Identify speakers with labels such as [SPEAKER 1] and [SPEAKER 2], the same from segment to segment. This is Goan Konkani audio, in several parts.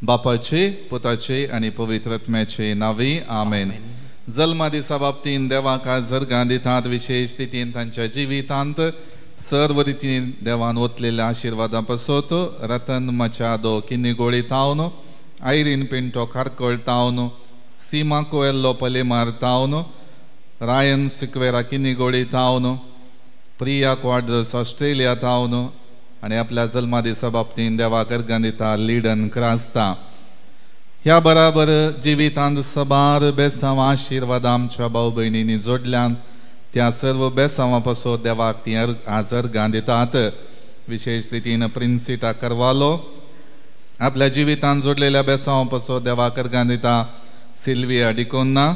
[SPEAKER 1] बापाचे पुताचे आनी पवित्र आत्म्याचे नांवी आमेन। जल्मा दिसा बाबतीन देवाक जर्गां दितात, विशेश रितीन तांच्या जिवितांत सर्व रितीन देवान ओतलेल्या आशिर्वादां पासत रतन मचादो किन्नीगोळी तावन, आयरीन पिंटो खारकळ तावन, सीमा कोएल्लो पलेमार तावन, रायन सिक्वेरा किन्नीगोळी तावन, प्रिया क्वाड्रस ऑस्ट्रेलिया तावन आनी आपल्या जल्मा दिसा बाबतीन देवाक अर्गां दिता लिडन क्रास्ता। ह्या बराबर जिवितांत सबार बेसांव आशिर्वाद आमच्या भाव भयणींनी जोडल्यान त्या सर्व बेसांवां पासून देवाक ती आज अर्गां दितात। विशेश रितीन प्रिन्सिटा करवालो आपल्या जिवितांत जोडलेल्या बेसांवां पासून देवाक अर्गां दिता। सिल्विया डिकोन्ना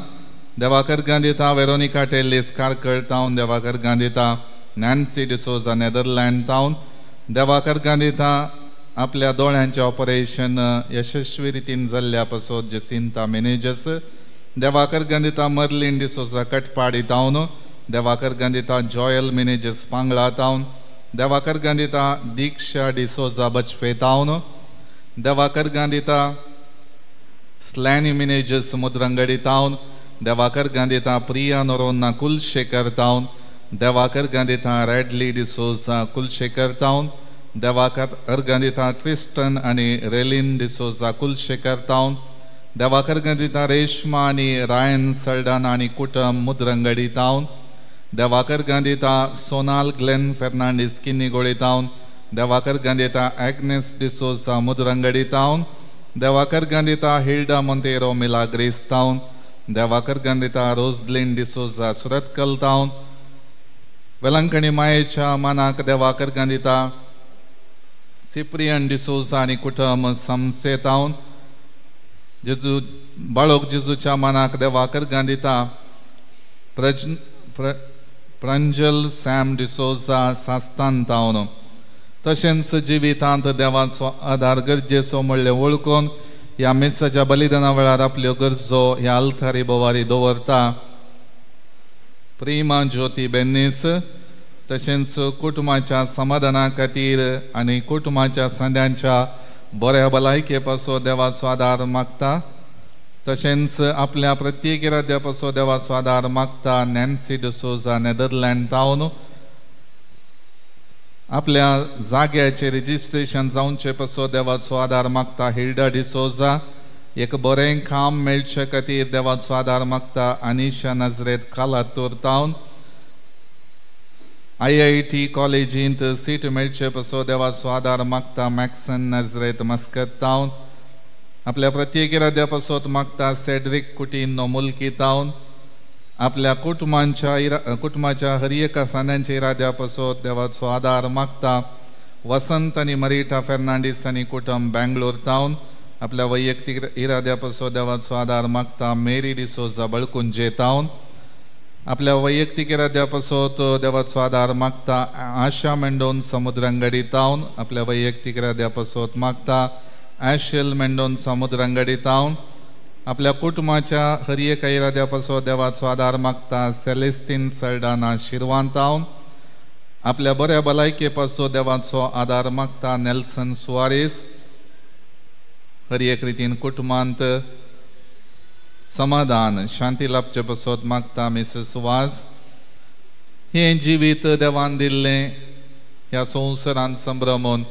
[SPEAKER 1] देवाक अर्गां दिता। वेरोनिका टेल्लीस कारकळ तावन देवाक अर्गां दिता। नॅन्सी डिसोजा नेदरलँड तावन देवाक अर्गां दिता। आपल्या दोळ्यांचें ऑपरेशन यशस्वी रितीन जाल्ल्या पासत जसिंता मेनेजस देवाक अर्गां दिता। मर्लीन डिसोजा कटपाडी तावन देवाक अर्गां दिता। जॉयल मेनेजस पांगळा तावन देवाक अर्गां दिता। दीक्षा डिसोजा बचपे तावन देवाक अर्गां दिता। स्लॅनी मिनेजस मुद्रंगडी तावन देवाक अर्गां दिता। प्रिया नोरोन्ना कुलशेखर तावन देवाक अर्गां दिता। रॅडली डिसोजा कुलशेखर तावन देवाक अर्गां दिता। ट्रिस्टन आनी रेलीन डिसोजा कुलशेखर तावन देवाक अर्गां दिता। रेश्मा आनी रायन सल्डाना आनी कुटम मुद्रंगडी तावन देवाक अर्गां दिता। सोनाल ग्लेन फेर्नांडीस किन्नीगोळी तावन देवाक अर्गां दिता। एग्नेस डिसोजा मुद्रंगडी तावन देवाक अर्गां दिता। हिल्डा मोंतेरो मिलाग्रेस तावन देवाक अर्गां दिता। रोजलिन डिसोजा सुरतकल तावन वेलंकणी मायेच्या मानाक देवाक अर्गां दिता। सिप्रियन डिसोजा आनी कुटम समसे तावन जेजू बाळोक जेजूच्या मानाक देवाक अर्गां दिता। प्रंजल सॅम डिसोजा सास्तान तावन तशेंच जिवितांत देवाचो आदार गरजेचो म्हणलें वळखून ह्या मिसाच्या बलिदाना वेळार आपल्यो गरजो ह्या अल्थारी बोवारी दवरता। प्रेमा ज्योती बेन्नीस तशेंच कुटुंबाच्या समाधाना खातीर आनी कुटुंबाच्या सांद्यांच्या बऱ्या भलायके पासून देवाचो आदार मागता। तशेंच आपल्या प्रत्येक इराद्या पासून देवाचो आदार मागता। नॅन्सी डिसोजा नेदरलँड तावन आपल्या जाग्याचें रजिस्ट्रेशन जावचे पासून देवाचो आदार मागता। हिल्डा डिसोजा एक बरें काम मेळचे खातीर देवाचो आदार मागता। अनिशा नजरेत कालातूर तावन IIT कॉलेजींत सीट मेळचे पासून देवाचो आदार मागता। मॅक्सन नजरेत मस्कत तावन आपल्या प्रत्येक इराद्या पासून मागता। सेड्रिक कुटिनो मुल्की तावन आपल्या कुटुंबाच्या हर एका सांद्यांच्या इराद्या पासून देवाचो आदार मागता। वसंत आनी मरिटा फेर्नांडीस आनी कुटुंब बेंगलोर तावन आपल्या वैयक्तीक इराद्या पासून देवाचो आदार मागता। मेरी डिसोजा बळकुंजे तावन आपल्या वैयक्तीक इराद्या पासून देवाचो आदार मागता। आशा मेंडोन समुद्रंगडी तावन आपल्या वैयक्तीक इराद्या पासून मागता। आशेल मेंडोन समुद्रंगडी तावन आपल्या कुटुंबाच्या हर एका इराद्या पासून देवाचो आदार मागता। सेलेस्तीन सल्डाना शिरवान तावन आपल्या बऱ्या भलायके पासून देवाचो आदार मागता। नेल्सन सुवारेस हर एक रितीन कुटुंबांत समाधान शांती लाभचे पासत मागता। मिसेस वाज हें जिवीत देवान दिल्लें ह्या संवसारांत संभ्रमून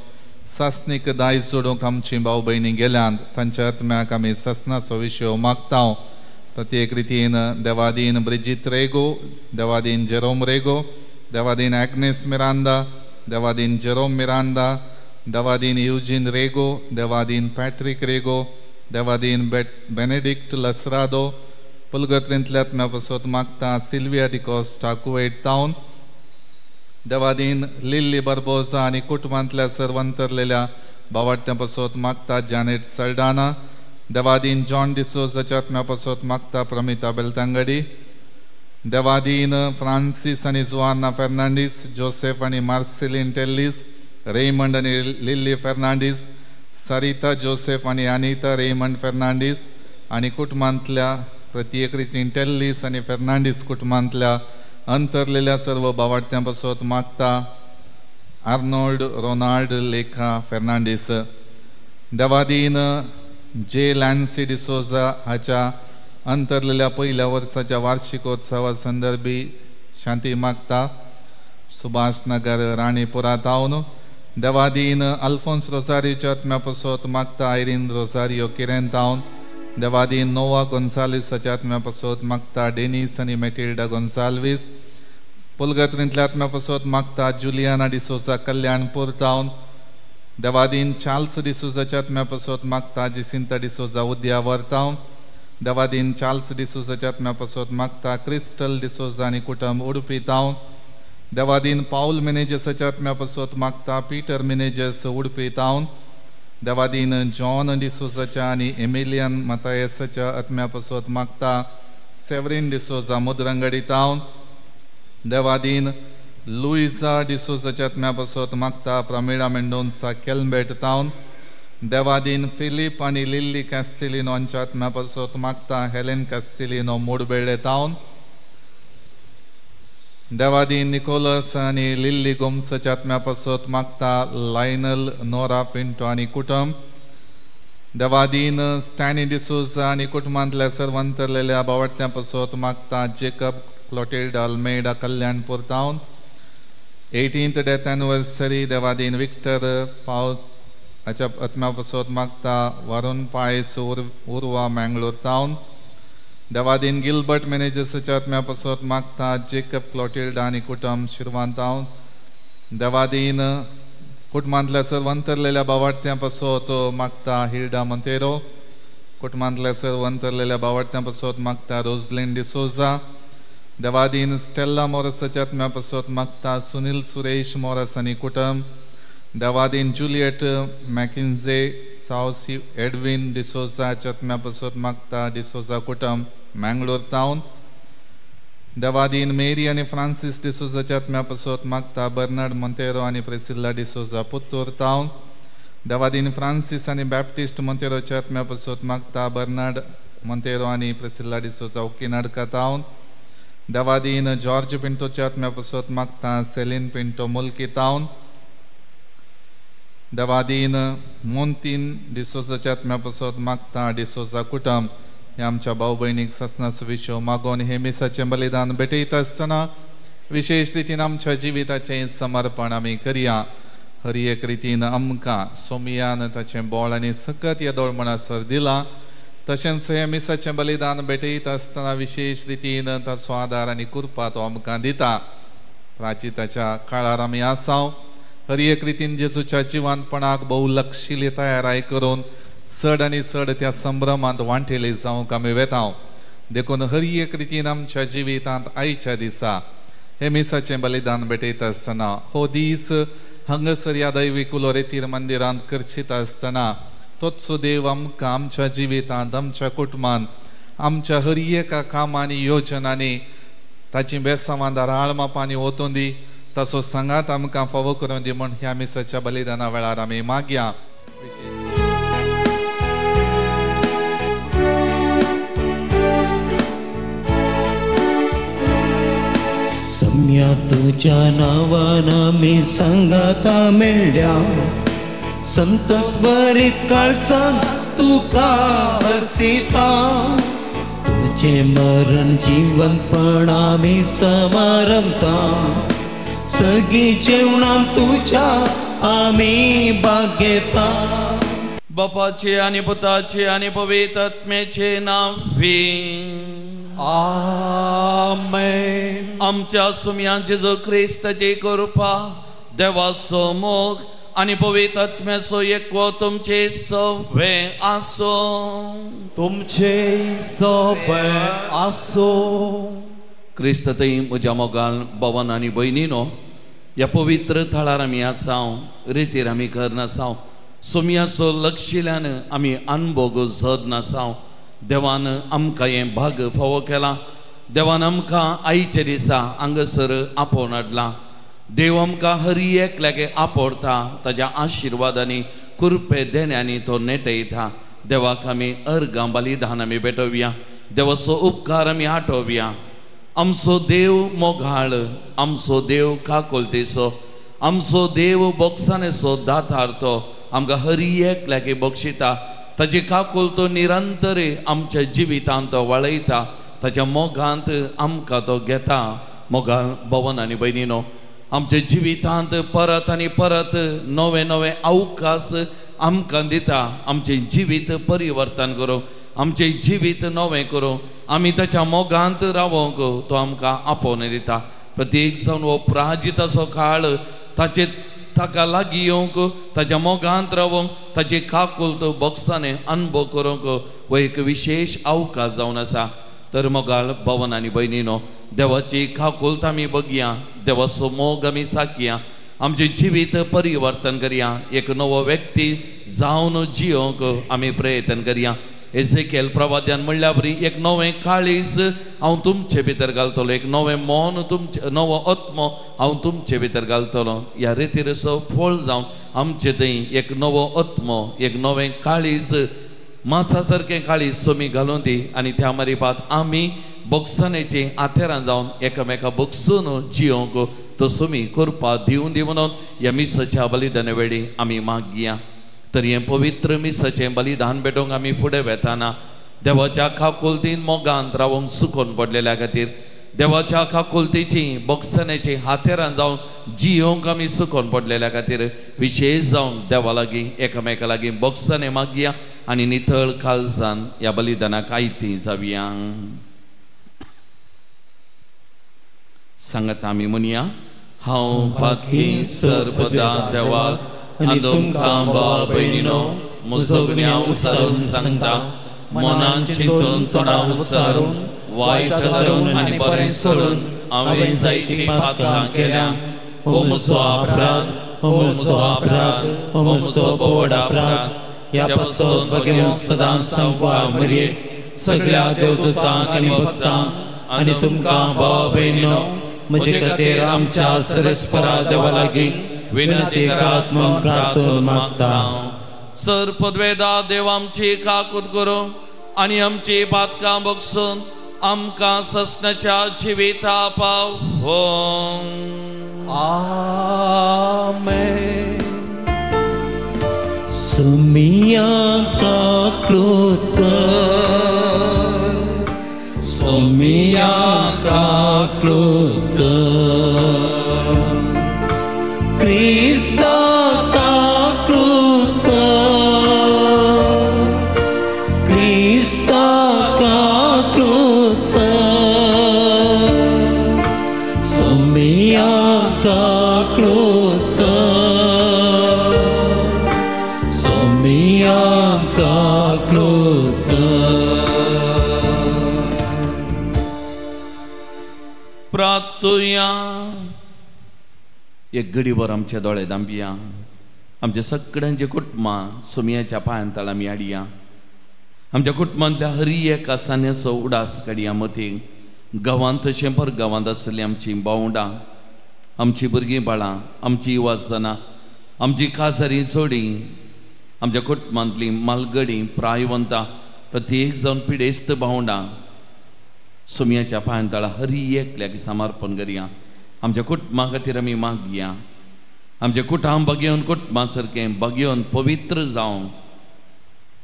[SPEAKER 1] सासणीक दायज जोडूंक आमची भाव भयणी गेल्यांत तांच्या आत्म्याक आमी सासणाचो विशय मागता। प्रत्येक रितीन देवादीन ब्रिजीत रेगो, देवादीन जेरोम रेगो, देवादीन एग्नेस मिरांदा, देवादीन जेरोम मिरांदा, देवादीन युजीन रेगो, देवादीन पॅट्रीक रेगो, देवादीन बेनेडिक्ट लसरादो पुलगत्रींतल्या आत्म्या पासत मागता। सिल्विया डिकोस्टा कुवेट तावन देवादीन लिल्ली बार्बोजा आनी कुटुंबांतल्या सर्व अंतरलेल्या बावाट्यां पासत मागता। जानेट सल्डाना देवादीन जॉन डिसोजाच्या आत्म्या पासत मागता। प्रमिता बेलतांगडी देवादीन फ्रांसीस आनी जुआना फेर्नांडीस, जोसेफ आनी मार्सेलीन टेल्लीस, रेमंड आनी लिल्ली फेर्नांडीस, सरिता जोसेफ आनी अनिता रेमंड फेर्नांडीस आनी कुटुंबांतल्या प्रत्येक रितीन टेल्लीस आनी फेर्नांडीस कुटुंबांतल्या अंतरलेल्या सर्व बावाडत्यां पासत मागता आर्नोल्ड रोनाल्ड लेखा फेर्नांडीस। देवादीन जे लॅन्सी डिसोजा हाच्या अंतरलेल्या पयल्या वर्साच्या वार्षिकोत्सवा संदर्भी शांती मागता सुभाष नगर राणीपुरा तावन। देवादीन अल्फोन्स रोजारियोच्या आत्म्या पासत मागता आयरीन रोजारियो किरेन तावन। देवादीन नोवा गोन्साल्वीस हाच्या आत्म्या पासत मागता डेनिस आनी मेटिल्डा गोन्साल्वीस। पुलगत्रींतल्या आत्म्या पासत मागता जुलियाना डिसोजा कल्याणपूर तावन। देवादीन चार्ल्स डिसोजाच्या आत्म्या पासत मागता जिसिंता डिसोजा उद्यावर तावन। देवादीन चार्ल्स डिसोजाच्या आत्म्या पासत मागता क्रिस्टल डिसोजा आनी कुटुंब उडपी तावन। देवादीन पावल मिनेजसाच्या आत्म्या पासत मागता पीटर मिनेजस उडपी तावन। देवादीन जॉन डिसोजाच्या आनी एमिलियन मतायसाच्या आत्म्या पासत मागता सेवरीन डिसोजा मुद्रंगडी तावन। देवादीन लुइजा डिसोजाच्या आत्म्या पासत मागता प्रमिळा मेंडोन्सा केल्मेट तावन। देवादीन फिलीप आनी लिल्ली कॅस्टिलिनो हांच्या आत्म्या पासत मागता हेलेन कॅस्टिलिनो मुडबेळे तावन। देवादीन निकोलस आनी लिल्ली गोम्साच्या आत्म्या पासत मागता लायनल नोरा पिंटो आनी कुटुंब। देवादीन स्टॅनी डिसोजा आनी कुटुंबांतल्या सर्व अंतरलेल्या बावडत्यां पासत मागता जेकब क्लोटिल्डा अल्मेडा कल्याणपूर तावन। 18th death anniversary देवादीन विक्टर पावस हाच्या आत्म्या पासत मागता वरुण पायस उर्वा मँगलोर तावन। देवादीन गिलबर्ट मेनेजसाच्या आत्म्या पासत मागता जेकब क्लोटिल्डा आनी कुटुंब शिरवान तावन। देवादीन कुटुंबांतल्या सर्व अंतरलेल्या बावाडत्यां पासत मागता हिल्डा मोंतेरो। कुटुंबांतल्या सर्व अंतरलेल्या बावाडत्यां पासत मागता रोजलिन डिसोजा। देवादीन स्टेल्ला मोरसाच्या आत्म्या पासत मागता सुनील सुरेश मोरस आनी कुटुंब। देवादीन जुलियट मॅकिन्जे सावसी एडविन डिसोजाच्या आत्म्या पासत मागता डिसोजा कुटुंब मँगलोर तावन। देवादीन मेरी आनी फ्रांसीस डिसोजाच्या आत्म्या पासत मागता बर्नार्ड मोंतेरो आनी प्रेसिल्ला डिसोजा पुत्तूर तावन। देवादीन फ्रांसीस आनी बॅप्टिस्ट मोंतेरोच्या आत्म्या पासत मागता बर्नार्ड मोंतेरो आनी प्रेसिल्ला डिसोजा उकिनाडका तावन। देवादीन जॉर्ज पिंटोच्या आत्म्या पासत मागता सेलीन पिंटो मुल्की तावन। देवादीन मोंतीन डिसोजाच्या आत्म्या पासत मागता डिसोजा कुटुंब। ह्या आमच्या भाव भयणीक सासना सुविशो मागोन हे मिसाचें बलिदान भेटयता आसतना विशेश रितीन आमच्या जिविताचें समर्पण आमी करया। हर एक रितीन आमकां सोमियान ताचें बोळ आनी सकत येदोळ म्हणसर दिलां, तशेंच हें मिसाचें बलिदान भेटयता आसतना विशेश रितीन ताचो आदार आनी कृपा तो आमकां दिता। प्राचिताच्या काळार आमी आसाव। हर एक रितीन जेजूच्या जिवानपणाक भोव लक्षिली तयाराय करून चड आनी चड त्या संभ्रमांत वांटेली जावंक आमी वेता। देखून हर एक रितीन आमच्या जिवितांत आयच्या दिसा हे मिसाचें बलिदान भेटयता आसतना हो दीस हांगासर ह्या दैवीक उलोरेतीर मंदिरांत करचिता आसतना तोच देव आमकां आमच्या जिवितांत आमच्या कुटुंबांत आमच्या हर एका कामांनी योजनांनी ताची बेसांवां दाराळ मापांनी वतून दी, ताचो सांगात आमकां फावो करून दी म्हूण ह्या मिसाच्या बलिदाना वेळार आमी मागया।
[SPEAKER 2] सम्या तुझ्या नावान आमी सांगाता मेळ्ळ्या, संतोष भरीत काळजान तुका हसिता, तुझें मरण जिवनपण आमी समारंभता, सगळीं जेवणान तुझ्या आमी बागेता।
[SPEAKER 3] बापाचे आनी पुताचे आनी पवित्र आत्म्याचे नांवी
[SPEAKER 4] आमेन।
[SPEAKER 3] आमच्या सुम्या जेजू क्रिस्ताची कृपा, देवाचो मोग आनी पवित्र आत्म्याचो एकवो तुमचे सवे आसूं।
[SPEAKER 4] तुमचे सवे आसूं।
[SPEAKER 3] क्रिस्त थंय म्हज्या मोगान भवन आनी भयणीनो, ह्या पवित्र थळार आमी आसाव, रितीर आमी करनासाव, सुम्याचो लक्षिल्यान आमी अनभोग जद नासाव। देवान आमकां हें भाग फावो केलां, देवान आमकां आयच्या दिसा हांगासर आपोवन हाडलां। देव आमकां हर एकल्याक आपोवता ताज्या आशिर्वादांनी कुरपे देण्यांनी तो नेटयता. देवाक आमी अर्गां बलिदान आमी भेटोवया, देवाचो उपकार आमी आठोवया. आमचो देव मोगाळ, आमचो देव काकुळतेचो, आमचो देव बोगसाणेचो दातार. तो आमकां हरी एकल्याक बक्षिता. ताजी काकुळ तो निरंतर आमच्या जिवितांत तो वळयता. ताच्या मोगांत आमकां तो घेता. मोगाळ भवन आनी भयणीनो, आमच्या जिवितांत परत आनी परत नवे नवे अवकाश आमकां दिता. आमचें जिवीत परिवर्तन करूंक, आमचें जिवीत नवें करूंक, आमी ताच्या मोगांत रावोंक तो आमकां आपोवन दिता. प्रत्येक जावन हो प्राजिताचो काळ ताचे ताका लागीं येवंक, ताच्या मोगांत रावोंक, ताची काकुळट बोगसाणे अनुभव करूंक हो एक विशेश अवकाश जावन आसा. तर मोगाळ भवन आनी भयणीनो, देवाची काकुळट आमी बगया, देवाचो मोग आमी साकया, आमचें जिवीत परिवर्तन करया, एक नवो व्यक्ती जावन जियोंक आमी प्रयत्न करया. एझेकियल प्रवाद्यान म्हणल्या बरी एक नवें काळीज हांव तुमचे भितर घालतलो, एक नवें मन तुमचे, नवो आत्मो हांव तुमचे भितर घालतलो. ह्या रितीरसो फळ जावन आमचे थंय एक नवो आत्मो, एक नवें काळीज, मासा सारकें काळीज सोमी घालून दी. आनी त्या मारिपात आमी बोगसाणेची आथेरां जावन एकामेका बोगसून जियोंक तो सोमी करपा दिवन दी म्हणून ह्या मिसाच्या बलिदाना वेळी आमी मागया. तर हें पवित्र मिसाचें बलिदान भेटोवंक आमी फुडें वेताना देवाच्या काकुळतीन मोगांत रावंक सुकोवन पडलेल्या खातीर, देवाच्या काकुळतीची बोगसाणेची हातेरां जावन जियोंक आमी सुकोवन पडलेल्या खातीर विशेश जावन देवा लागीं एकामेका लागीं बोगसाणे मागया आनी नितळ काळजान ह्या बलिदानाक आयती जावया. सांगता आमी म्हणया, हांव पातकी सर्वदा देवाक आनी तुमकां भाव भयणीनो म्हजो गुन्यांव उसारून सांगता. मनान चिंतून, तोंडान उसारून, वायट धरून आनी बरें सोडून हांवें जायतीं पातकां केल्या. हो म्हजो अपराध, हो म्हजो अपराध, हो म्हजो व्हड अपराध.
[SPEAKER 2] ह्या पासून बघेवन सदां संवार मरयेक सगळ्या देवदूतांक आनी भक्तांक आनी तुमकां भाव भयणीनो म्हजे खातीर आमच्या सरस्परा देवा लागीं विनंती करात म्हूण प्रार्थना मागता.
[SPEAKER 3] सर पदवेदा देव आमची काकूत करूं आनी आमची पातकां बगसून आमकां ससनाच्या जिविता पाव.
[SPEAKER 4] आमेन.
[SPEAKER 2] सुमिया काकूत कर, सुमिया काकूत कर, क्रिस्ता काकूत कर, क्रिस्ता काकूत कर, सुमिया काकूत कर, सुमिया काकूत कर.
[SPEAKER 3] प्रार्थुया. एक घडीभर आमचे दोळे दांपया, आमच्या सगळ्यांचे कुटुंबां सुमयाच्या पांयांतळ आमी हाडया. आमच्या कुटुंबांतल्या हरी एका सान्याचो उडास काडया मतीक. गांवांत तशें पर गांवांत आसली आमची भावंडां, आमची भुरगीं बाळां, आमची युवासनां, आमची काजारी जोडी, आमच्या कुटुंबांतली मालगडी प्रायवंतां, प्रत्येक जावन पिडेस्त भावंडां सुमयाच्या पांयांतळा हरी एकल्याक समर्पण करया. आमच्या कुटुंबा खातीर आमी मागया. आमच्या कुटुंब बगेवन कुटुंबा सारकें बगेवन पवित्र जावन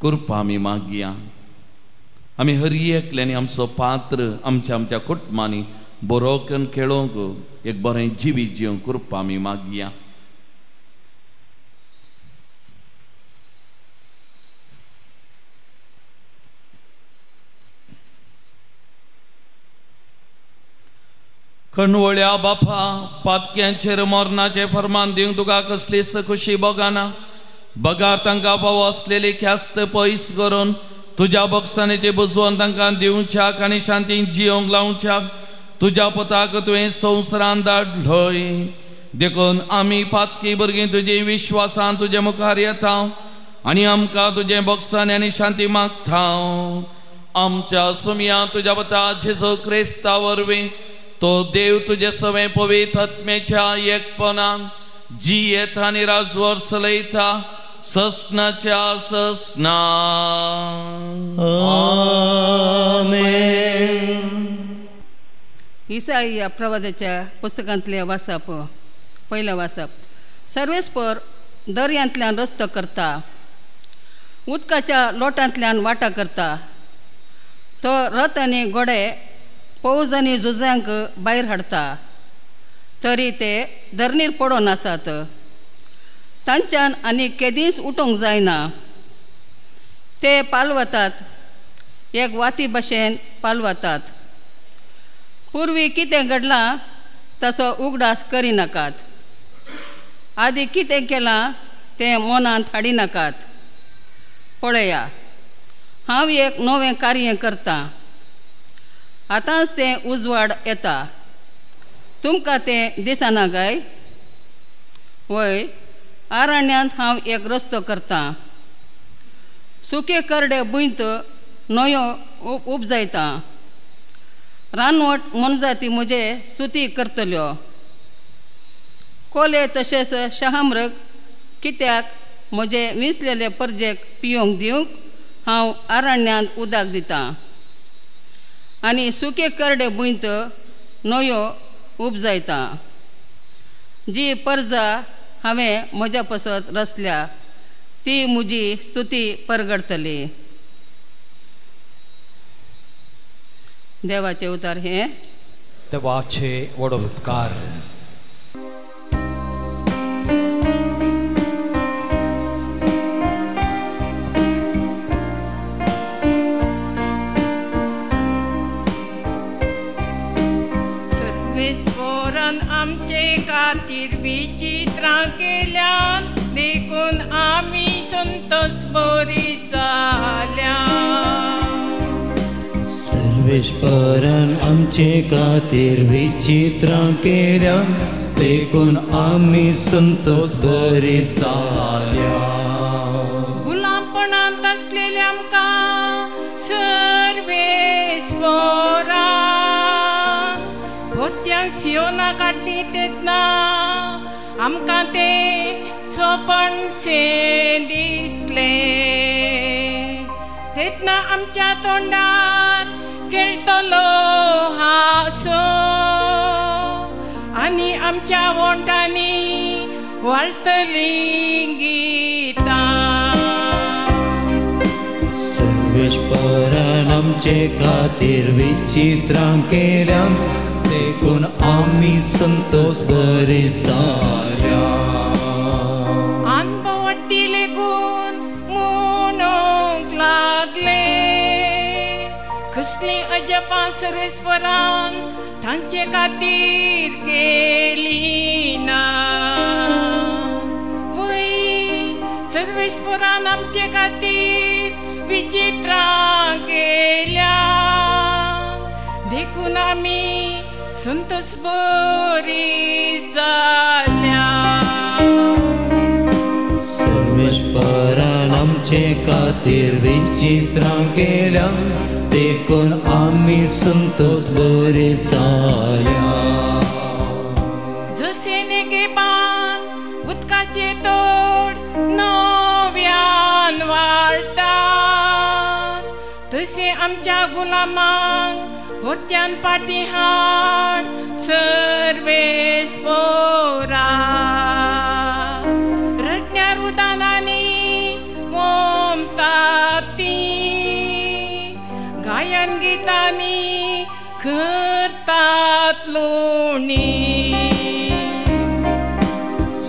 [SPEAKER 3] कृपा आमी मागया. आमी हरी एकल्यांनी आमचो पात्र आमच्या आमच्या कुटुंबांनी बरो करून खेळोवंक एक बरें जिवीत जिवंक कृपा आमी मागया. खणवळ्या बापा, पातक्यांचेर मरणाचें फर्मान दिवंक तुका कसलीच खुशी बगाना. बगार तांकां फावो आसलेली ख्यास्त पयस करून तुज्या बक्षाणेचे बुजवण तांकां दिवच्याक आनी शांतीन जियोंक लावच्याक तुज्या पुताक तुवें संवसारान धाडलोय. देखून आमी पातकी भुरगीं तुजी विश्वासान तुजे मुखार येता आनी आमकां तुजें बक्षाणे आनी शांती मागता. आमच्या सुमया तुज्या पुता जेजू क्रिस्ता वरवीं तो देव तुजे सवें पवित्र आत्म्याच्या एकपणान जियेता आनी राजवर चलयता ससनाच्या ससना.
[SPEAKER 2] आमेन.
[SPEAKER 5] इसाई प्रवादाच्या पुस्तकांतले वाचप. पयलें वाचप. सर्वेस्पर दर्यांतल्यान रस्तो करता, उदकाच्या लोटांतल्यान वाटा करता. तो रथ आनी घोडे, पौज आनी झुजांक भायर हाडता, तरी ते धरणीर पडोन आसात. तांच्यान आनी केदींच उठोंक जायना. ते पालवतात, एक वाती भशेन पालवतात. पूर्वी कितें घडलां ताचो उगडास करिनाकात, आदी कितें केलां तें मनांत हाडिनाकात. पळया, हांव एक नवें कार्य करतां, आतांच तें उजवाड येता, तुमकां तें दिसना काय? वय, आरण्यांत हांव एक रस्तो करतां, सुके करडे भुंयत न्हंयो उपजायतां. रानवट मोनजाती म्हजे स्तुती करतल्यो. कोले तशेंच शहामृग कित्याक म्हजे विंचलेले परजेक पियोंक दिवंक हांव आरण्यांत उदक दितां आनी सुके करडे भुंयत न्हंयो उपजायतां. जी परजा हांवें म्हज्या पसत रचल्या ती म्हजी स्तुती परगडतली. देवाचे उतार हे
[SPEAKER 4] देवाचे व्हड उपकार.
[SPEAKER 6] सर्वेस्परान आमचे खातीर विचित्रां केल्यान, देखून आमी संतोष बरी जाल्या.
[SPEAKER 2] सर्वेस्परान आमचे खातीर विचित्रां केल्या, देखून आमी संतोष बरी जाल्या.
[SPEAKER 6] गुलामपणांत आसलेल्या आमकां सर्वेस्परान पोत्यान सियोना काडली तेन्ना आमकां तें सपनशें दिसलें. तेन्ना आमच्या तोंडार खेळटलो हांसो आनी आमच्या वोंठांनी वाळटलीं गितां.
[SPEAKER 2] सर्वेस्परान आमचे खातीर विचित्रां केल्या, देखून आमी संतोष बरी जाल्या.
[SPEAKER 6] अनभवटी लेगून म्हणूंक लागले, कसलीं अजापां सर्वेस्परान तांचे खातीर केली ना. वय, सर्वेस्परान आमचे खातीर विचित्रां केल्या, देखून आमी संतोष बरी जाल्या.
[SPEAKER 2] सर्वेस्परान आमचे खातीर विचित्रां केल्या, देखून आमी संतोष बरी जाल्या.
[SPEAKER 6] जशें नेगेबान उदकाचें तोड नव्यान वाळटा, तशें आमच्या गुलामांक पोत्यान पाटी हाड सर्वेस्परा. रडण्या रुदानांनी ओमतात तीं, गायन गितांनी करतात लोणी.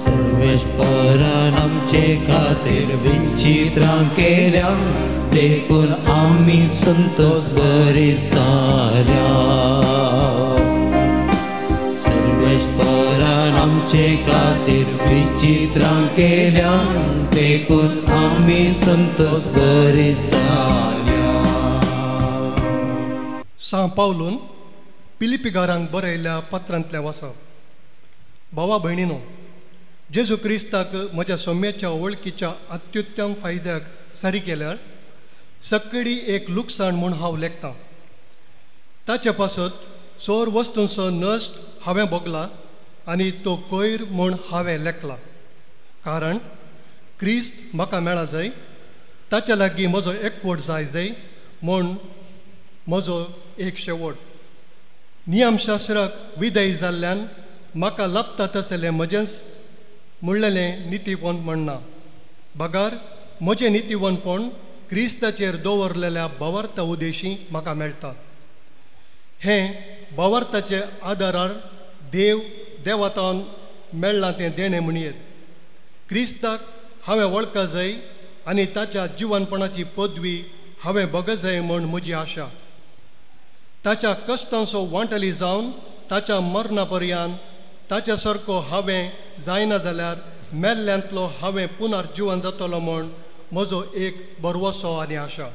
[SPEAKER 2] सर्वेस्परान आमचे खातीर विचित्रां केल्या, देखून आमी संतोष बरी जाल्या. सर्वेस्परान आमचे खातीर विचित्रां केल्या, देखून आमी संतोष बरी जाल्या.
[SPEAKER 7] सां पावलून पिलिपिगारांक बरयल्ल्या पत्रांतलें वाचप. भावा भयणीनो, जेजू क्रिस्ताक म्हज्या सोम्याच्या वळखीच्या अत्युत्तम फायद्याक सारी केल्यार सक्कडी एक लुकसाण म्हूण हांव लेखतां. ताचे पासत सोर वस्तूंचो नश्ट हांवें भोगला आनी तो कोयर म्हूण हांवें लेखला, कारण क्रिस्त म्हाका मेळा जाय, ताच्या लागीं म्हजो एकवट जाय जाय म्हूण म्हजो एक शेवट. नियमशास्त्राक विधेय जाल्ल्यान म्हाका लाभता तसलें म्हजेंच म्हणलेलें नितीवंत म्हणना, बगार म्हजें नितीवंतपण क्रिस्ताचेर दवरलेल्या भावार्था उदेशी म्हाका मेळटा. हें भावार्थाचे आदारार देव देवातान मेळ्ळां तें देणें म्हणयेत. क्रिस्ताक हांवें वळखा जाय आनी ताच्या जिवनपणाची पदवी हांवें भोग जाय म्हूण म्हजी आशा. ताच्या कश्टांचो वांटली जावन ताच्या मरणा पर्यंत ताच्या सारको हांवें जायना जाल्यार मेल्ल्यांतलो हांवें पुनर्जिवन जातलो म्हूण म्हजो एक भरवसो आनी आशा.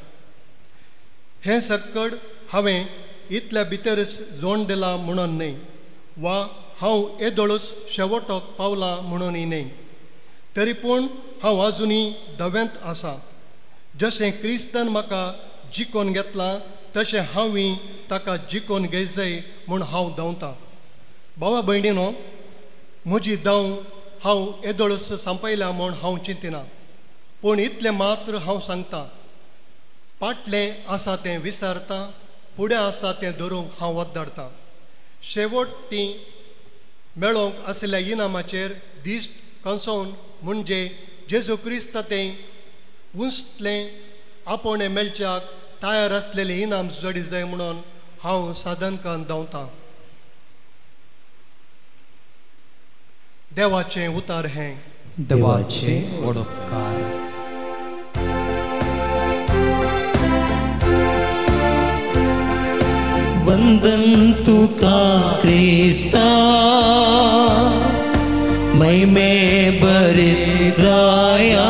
[SPEAKER 7] हें सक्कड हांवें इतल्या भितरच जोण दिलां म्हणून न्हय, वा हांव येदोळच शेवटोक पावलां म्हणूनय न्हय, तरी पूण हांव आजुनूय धव्यांत आसा. जशें क्रिस्तान म्हाका जिखोवन घेतलां तशें हांवूय ताका जिखोवन घेयजाय म्हूण हांव धांवतां. भावा भयणीनो, म्हजी धांव हांव येदोळच सांपयल्या म्हूण हांव चिंतिना, पूण इतलें मात्र हांव सांगतां, फाटलें आसा तें विसरतां, फुडें आसा तें धरूंक हांव वद्दाडतां. शेवट ती मेळोवंक आशिल्ल्या इनामाचेर दिश्ट कंसोवन म्हणजे जेजू क्रिस्त तें उंचलें आपोवणें मेळच्याक तयार आसलेलें इनाम जोडी जाय म्हणून हांव साधन करून धांवतां. देवाचें उतार हें.
[SPEAKER 4] देवाचें व्हड उपकार.
[SPEAKER 2] वंदन तुका क्रिस्ता महिमे भरीत राया,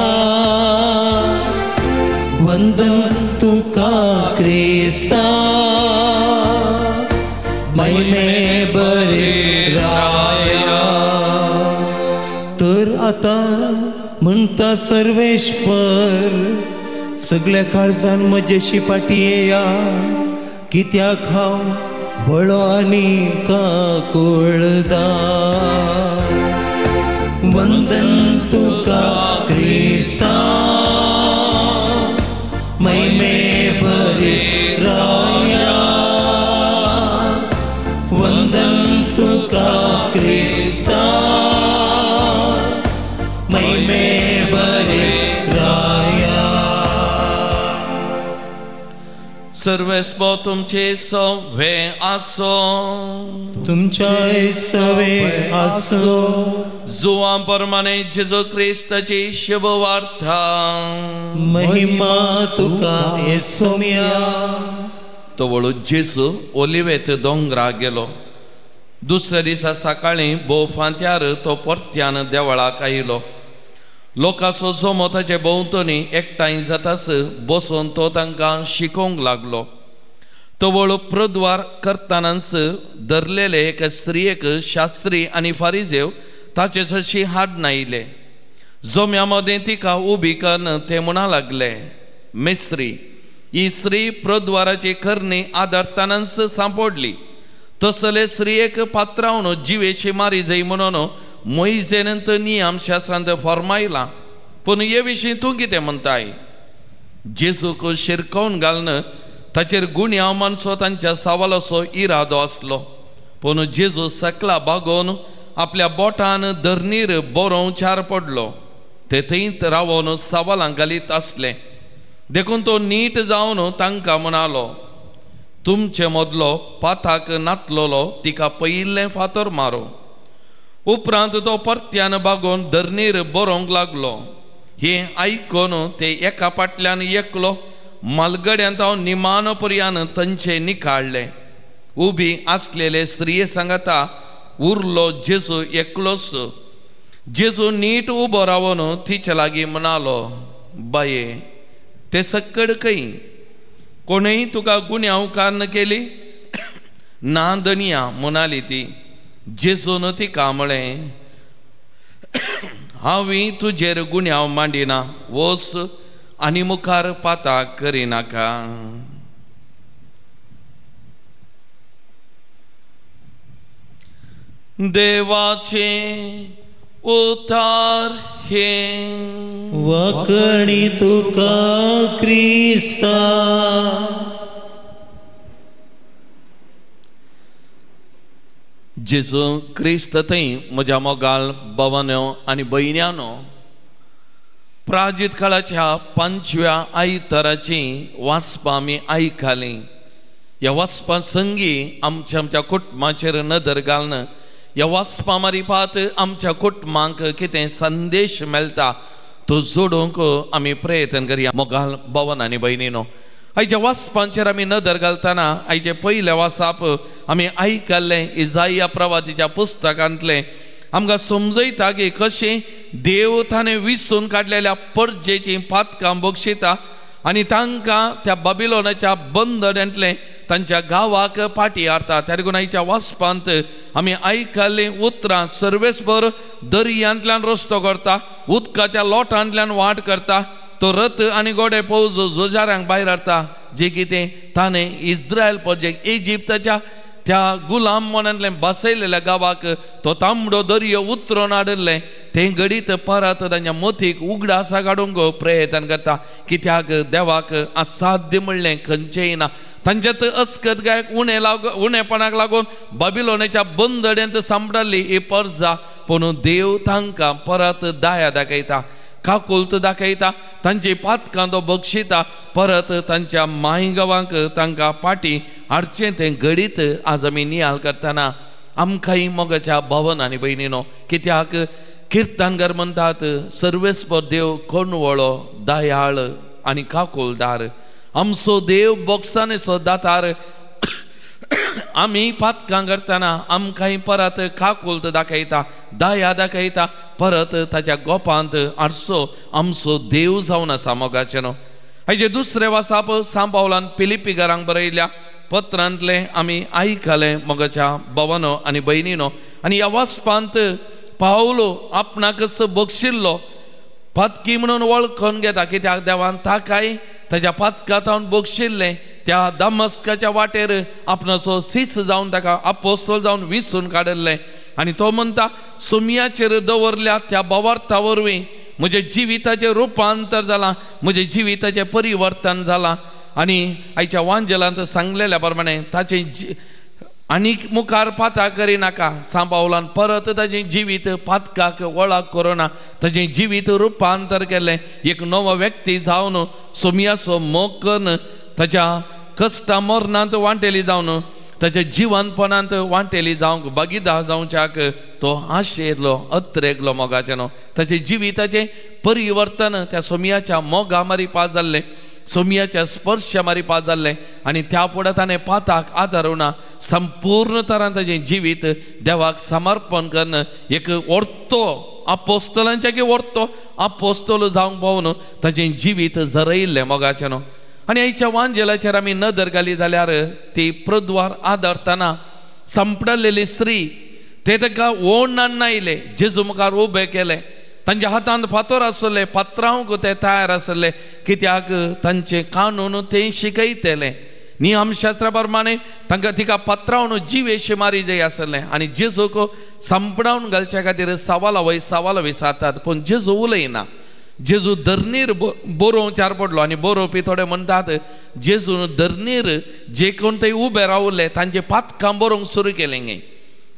[SPEAKER 2] वंदन तुका क्रिस्ता महिमे भरीत राया. तर आतां म्हणटा सर्वेश्वर, सगळ्या काळजान म्हजेशी फाटी येया, कित्याक हांव बळो आनी काकुळदा. वंदन तुका क्रिस्ता महिमे भरीत राया, वंदन तुका क्रिस्ता महिमे भरीत राया.
[SPEAKER 3] सर्वेस्पो तुमचे सवे आसो,
[SPEAKER 2] तुमच्या सवे आसो.
[SPEAKER 3] जुवां प्रमाणे जेजू क्रिस्ताची शुभ वार्ता.
[SPEAKER 2] महिमा तुका येसोमिया.
[SPEAKER 3] तवळू जेजू ओलिवेत दोंगरा गेलो. दुसऱ्या दिसा सकाळीं भोव फांत्यार तो परत्यान देवळाक आयलो. लोकांचो जमो ताचे भोंवतणी एकठांय जाताच बसून तो तांकां शिकोवंक लागलो. तवळ प्रद्वार करतनाच धरलेले एक स्त्रियेक शास्त्री आनी फारिजेव ताचे सरशी हाडून आयले. जम्या मदें तिका उबी करून ते म्हणा लागले, मेस्त्री, ही स्त्री प्रद्वाराची करणी आदारतनाच सांपडली. तसले स्त्रियेक पात्रावन जिवेशी मारी जाय म्हणून मोयजेन नियम शास्त्रांत फॉर्मायला, पूण हे विशीं तूं कितें म्हणटाय? जेजूक शिरकोवन घालून ताचेर गुन्यांव मानचो तांच्या सवालाचो इरादो आसलो. पूण जेजू सकला बागोवन आपल्या बोटान धरणीर बरोवंक चार पडलो. ते थंयत रावोन सवालां घालीत आसले. देखून तो नीट जावन तांकां म्हणालो, तुमचे मदलो पाथाक नातलोलो तिका पयिल्लें फातर मारो. उपरांत तो परत्यान बागोवन धरणीर बरोवंक लागलो. हें आयकून ते एका फाटल्यान एकलो मालगड्यांत हांव निमानो पर्यान तांचे निकाळ्ळे. उबी आसलेले स्त्रिये सांगता उरलो जेजू एकलोच. जेजू नीट उबो रावन तिचे लागीं म्हणालो, बाये, ते सक्कड खंय? कोणूय तुका गुन्यांव कारण केली? ना धनया, म्हणाली ती. जेजून तिका म्हळें, हांवूय तुजेर गुन्यांव मांडिना, वच आनी मुखार पाता करिनाका. देवाचे उतार हे
[SPEAKER 2] वकणी तुका क्रिस्ता।
[SPEAKER 3] जेजू क्रिस्त थंय म्हज्या मोगाल भावानो आनी भयण्यानो, प्राजीत काळाच्या 5व्या आयताराची वाचपां आमी आयकलीं। ह्या वाचपां संगी आमच्या आमच्या कुटुंबाचेर नदर घालून ह्या वाचपां मारिपात आमच्या कुटुंबांक कितें संदेश मेळटा तो जोडूंक आमी प्रयत्न करया। मोगाल भावान आनी भयणीनो, आयच्या वाचपांचेर आमी नदर घालतना आयचे पयलें वाचप आमी आयकल्लें इजाया प्रवादीच्या पुस्तकांतलें। आमकां समजयता की कशें देव ताणें विसून काडलेल्या परजेचीं पातकां बक्षिता आनी तांकां त्या बाबिलोनाच्या बंदड्यांतलें तांच्या गांवाक पाटी हाडटा। त्या देखून आयच्या वाचपांत आमी आयकल्लीं उतरां, सर्वेस्पर दर्यांतल्यान रस्तो करता, उदकाच्या लोटांतल्यान वाट करता, तो रथ आनी गोडे पौज झुजाऱ्यांक भायर हाडटा, जे कितें ताणें इस्रायल परजेक इजिप्ताच्या त्या गुलाम मनांतलें बसयलेल्या गांवाक तो तांबडो दर्यो उतरून हाडिल्लें तें घडीत परत तांच्या मतीक उगडासा काडूंक प्रयत्न करता। कित्याक देवाक असाध्य म्हणलें खंयचेंय ना। तांच्यात अस्कत गायक उणेपणाक लागून बाबिलोनाच्या बंदड्यांत सांपडली ही परजा, पूण देव तांकां परत दया दाखयता, काकुल्त दाखयता, तांची पातकां तो बक्षिता, परत तांच्या माय गांवांक तांकां पाटी हाडचें तें घडीत आज आमी नियाळ करतना आमकांय मोगाच्या भावन आनी भयणीनो, कित्याक किर्तनकार म्हणटात सर्वेस्पर देव कोणवळो, दयाळ आनी काकुलदार, आमचो देव बोगसानेचो दातार। आमी पातकां करतना आमकांय परत काकुल्त दाखयता, दया दाखयता, परत ताच्या गोपांत आडसो आमचो देव जावन आसा। मोगाचें न्हू हाजे दुसरें वाचप सांत पावलान फिलिप्पीकारांक बरयल्या पत्रांतलें आमी आयकलें मोगाच्या भावानो आनी भयणीनो। आनी ह्या वाचपांत पावलो आपणाकच बक्षिल्लो पातकी म्हणून वळखून घेता, कित्याक देवान ताकाय ताच्या पातकांत बक्षिल्लें। त्या दमस्काच्या वाटेर आपणाचो सीस जावन ताका आपोस्तोल जावन विसून काडिल्लें आनी तो म्हणटा सुमयाचेर दवरल्या त्या भावार्था वरवीं म्हज्या जिविताचें रुपांतर जालां, म्हज्या जिविताचें परिवर्तन जालां। आनी आयच्या वांजेलांत सांगलेल्या प्रमाणे ताचें आनीक मुखार पाता करिनाका। सांत पावलान परत ताचें जिवीत पातकाक वळख करुना ताचें जिवीत रुपांतर केलें, एक नवो व्यक्ती जावन सोमयाचो मोग करून ताच्या कश्टा मरणांत वांटेली जावन ताच्या जिवनपणांत वांटेली जावंक भागीदार जावच्याक तो आशेतलो अत्रेगलो मोगाचें न्हू। ताचें जिविताचें परिवर्तन त्या सोमयाच्या मोगा मारिपात जाल्लें, सोमयाच्या स्पर्श मारिपात जाल्लें आनी त्या फुडें ताणें पाताक आदारुना संपूर्ण तरान ताचें जिवीत देवाक समर्पण करून एक वर्तो आपोस्तलांच्या की वर्तो आपोस्तल जावंक पावून ताचें जिवीत झरयल्लें मोगाचें न्हू। आनी आयच्या वांजेलाचेर आमी नदर घाली जाल्यार ती प्रद्वार आदारतना सांपडलेली स्त्री ते ताका ओडणान आयले, जेजू मुखार उबे केले, तांच्या हातांत फातोर आसले, पात्रांक ते तयार आसले, कित्याक तांचे कानून ते शिकयतले नियमशास्त्रा प्रमाणे तांकां तिका पात्रावन जिवेशी मारी जाय आसलें आनी जेजूक सांपडावन घालच्या खातीर सवाला वय सवाला विचारतात, पूण जेजू उलयना। जेजू धरणीर बरोवंक पडलो आनी बरोवपी थोडे म्हणटात जेजून धरणीर जे कोण ते उबे रावले तांचे पातकां बरोवंक सुरू केलें गे,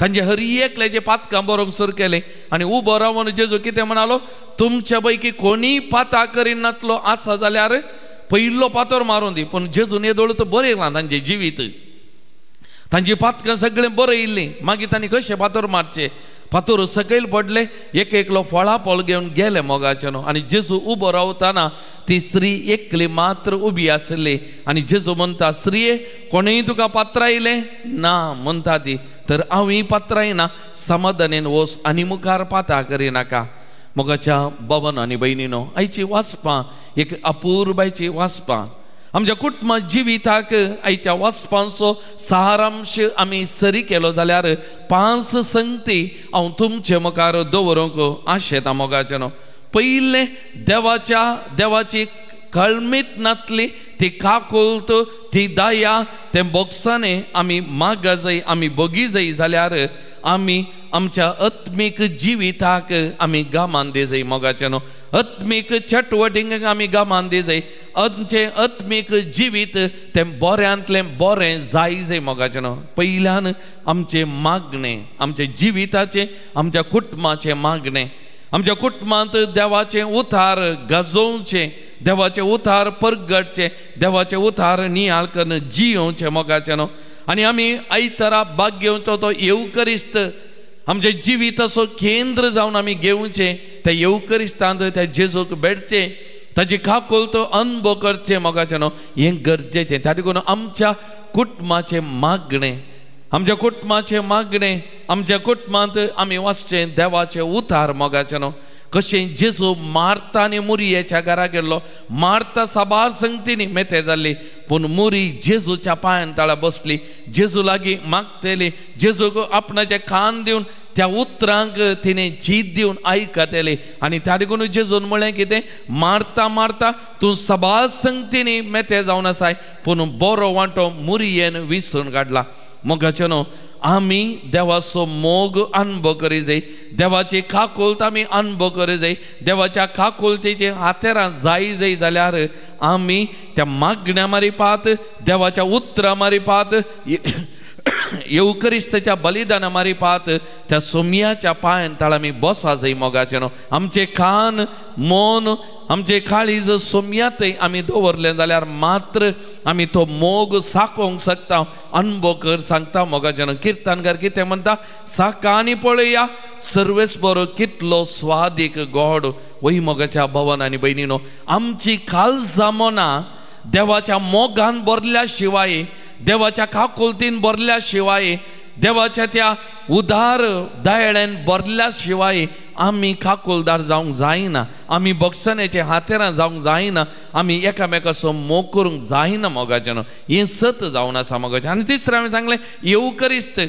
[SPEAKER 3] तांचे हर एकल्याचे पातकां बरोवंक सुरू केलें आनी उबो रावन जेजू कितें म्हणालो, तुमच्या पैकी कोणीय पातां करिनातलो आसा जाल्यार पयलो पातोर मारून दी। पूण जेजून येदोळ तर बरयलां तांचें जिवीत, तांची पातकां सगळें बरयल्लीं, मागीर तांणी कशें पातोर मारचें, फातोर सकयल पडले, एक एकलो फळाफळ घेवन गेले मोगाचें न्हू। आनी जेजू उबो रावतना ती स्त्री एकली मात्र उबी आसली आनी जेजू म्हणटा, स्त्रिये कोणूय तुका पात्रायलें ना? म्हणटा ती, तर हांवूय पात्रायना, समाधानेन वच आनी मुखार पाता करिनाका। मोगाच्या बाबानो आनी भयणीनो, आयची वाचपां एक अपुरबायची वाचपां आमच्या कुटुंबा जिविताक आयच्या वाचपांचो सारांश आमी सरी केलो जाल्यार 5 संगती हांव तुमचे मुखार दवरूंक आशेता मोगाचें न्हू। पयलें देवाची कळमीत नातली ती काकुल्त, ती दया, ते बोगसाने आमी मागा जाय, आमी बोगी जाय जाल्यार आमी आमच्या आत्मीक जिविताक आमी गामान दी जाय मोगाचें न्हू, आत्मीक चटवटींक आमी गामान दी जाय, आमचें आत्मीक जिवीत तें बऱ्यांतलें बरें जाय जाय मोगाचें न्हू। पयल्यान आमचें मागणें, आमच्या जिविताचें, आमच्या कुटुंबाचें मागणें, आमच्या कुटुंबांत देवाचें उतार गाजोवचें, देवाचें उतार परगटचें, देवाचें उतार नियाळ करून जियोवचें मोगाचें न्हू। आनी आमी आयतारा भाग घेवचो तो येवकरिस्त आमचें जिविताचो केंद्र जावन आमी घेवचें, त्या येवकरिस्तांत त्या जेजूक भेटचें, ताची काकुळट अनुभव करचें मोगाचें न्हू, हें गरजेचें। त्या देखून आमच्या कुटुंबाचें मागणें, आमच्या कुटुंबाचें मागणें, आमच्या कुटुंबांत आमी वाचचें देवाचें उतार मोगाचें न्हू। कशें जेजू मार्ता आनी मुरयेच्या घरा गेल्लो, मार्ता साबार संगतींनी मेते जाल्ली, पूण मुरी जेजूच्या पांयान तळा बसली, जेजू लागीं मागतली, जेजूक आपणाचे कान दिवन त्या उतरांक तिणें जीत दिवन आयकतली। आनी त्या देखून जेजून म्हळें कितें, मारता मारता तूं साबार संगतींनी मेते जावन आसाय, पूण बरो वांटो मुरयेन विसरून काडला। मोगाचें न्हू, आमी देवाचो मोग अनुभव करी जाय, देवाची काकुळट आमी अनुभव करी जाय, देवाच्या काकुळटेचे हातेरां जाय जाय जाल्यार आमी त्या मागण्या मारिपात, देवाच्या उतरां मारिपात, येवकरिस्ताच्या बलिदाना मारिपात, त्या सोमयाच्या पांयान तळा आमी बसा जाय मोगाचें न्हू। आमचे कान मन आमचे काळीज सोमयातय आमी दवरलें जाल्यार मात्र आमी तो मोग साकोवंक शकता, अनुभव कर सांगता मोगाचें न्हू। किर्तनकार कितें म्हणटा, साका आनी पळया सर्वेस बरो कितलो स्वादीक गोड। वही मोगाच्या भवन आनी भयणीनो, आमची काळजां मनां देवाच्या मोगान भरल्या शिवाय, देवाच्या काकुळटीन भरल्या शिवाय, देवाच्या त्या उदार दयाळ्यान भरल्या शिवाय आमी काकुळदार जावंक जायना, आमी बक्षण्याचे हातेरां जावंक जायना, आमी एकामेकाचो मोग करूंक जायना मोगाचें न्हू। हें सत जावन आसा मोगाचें। आनी तिसरें हांवें सांगलें, येवकरिस्त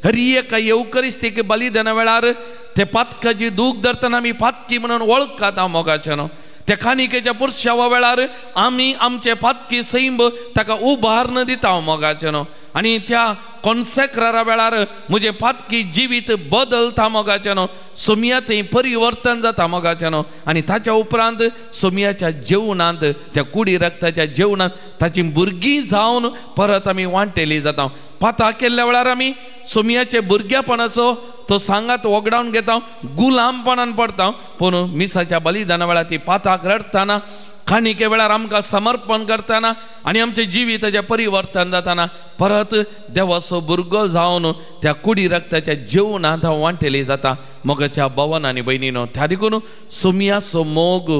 [SPEAKER 3] हरी एका येवकरिस्तीक बलिदाना वेळार ते पातकाची दूख धरतना आमी पातकी म्हणून वळखता मोगाचें न्हू। त्या कानिकेच्या पुरशावा वेळार आमी आमचे पातकी सैंब ताका उबारून दिता मोगाचें न्हू। आनी त्या कॉन्सेक्रारा वेळार म्हजें पातकी जिवीत बदलता मोगाचें न्हू, सोमयातय परिवर्तन जाता मोगाचें न्हू। आनी ताच्या उपरांत सोमयाच्या जेवणांत, त्या कुडी रक्ताच्या जेवणांत ताची भुरगीं जावन परत आमी वांटेली जाता। पाता केल्ल्या वेळार आमी सोमयाचे भुरग्यापणाचो तो सांगात वगडावन घेता, गुलामपणान पडता, पूण मिसाच्या बलिदाना वेळार ती पाताक रडटना, कानिके वेळार आमकां समर्पण करतना आनी आमचें जिविताचें परिवर्तन जातना परत देवाचो भुरगो जावन त्या कुडी रक्ताच्या जेवणांत हांव वांटेली जाता मोगाच्या भवन आनी भयणीनो। त्या देखून सोमयाचो मोग,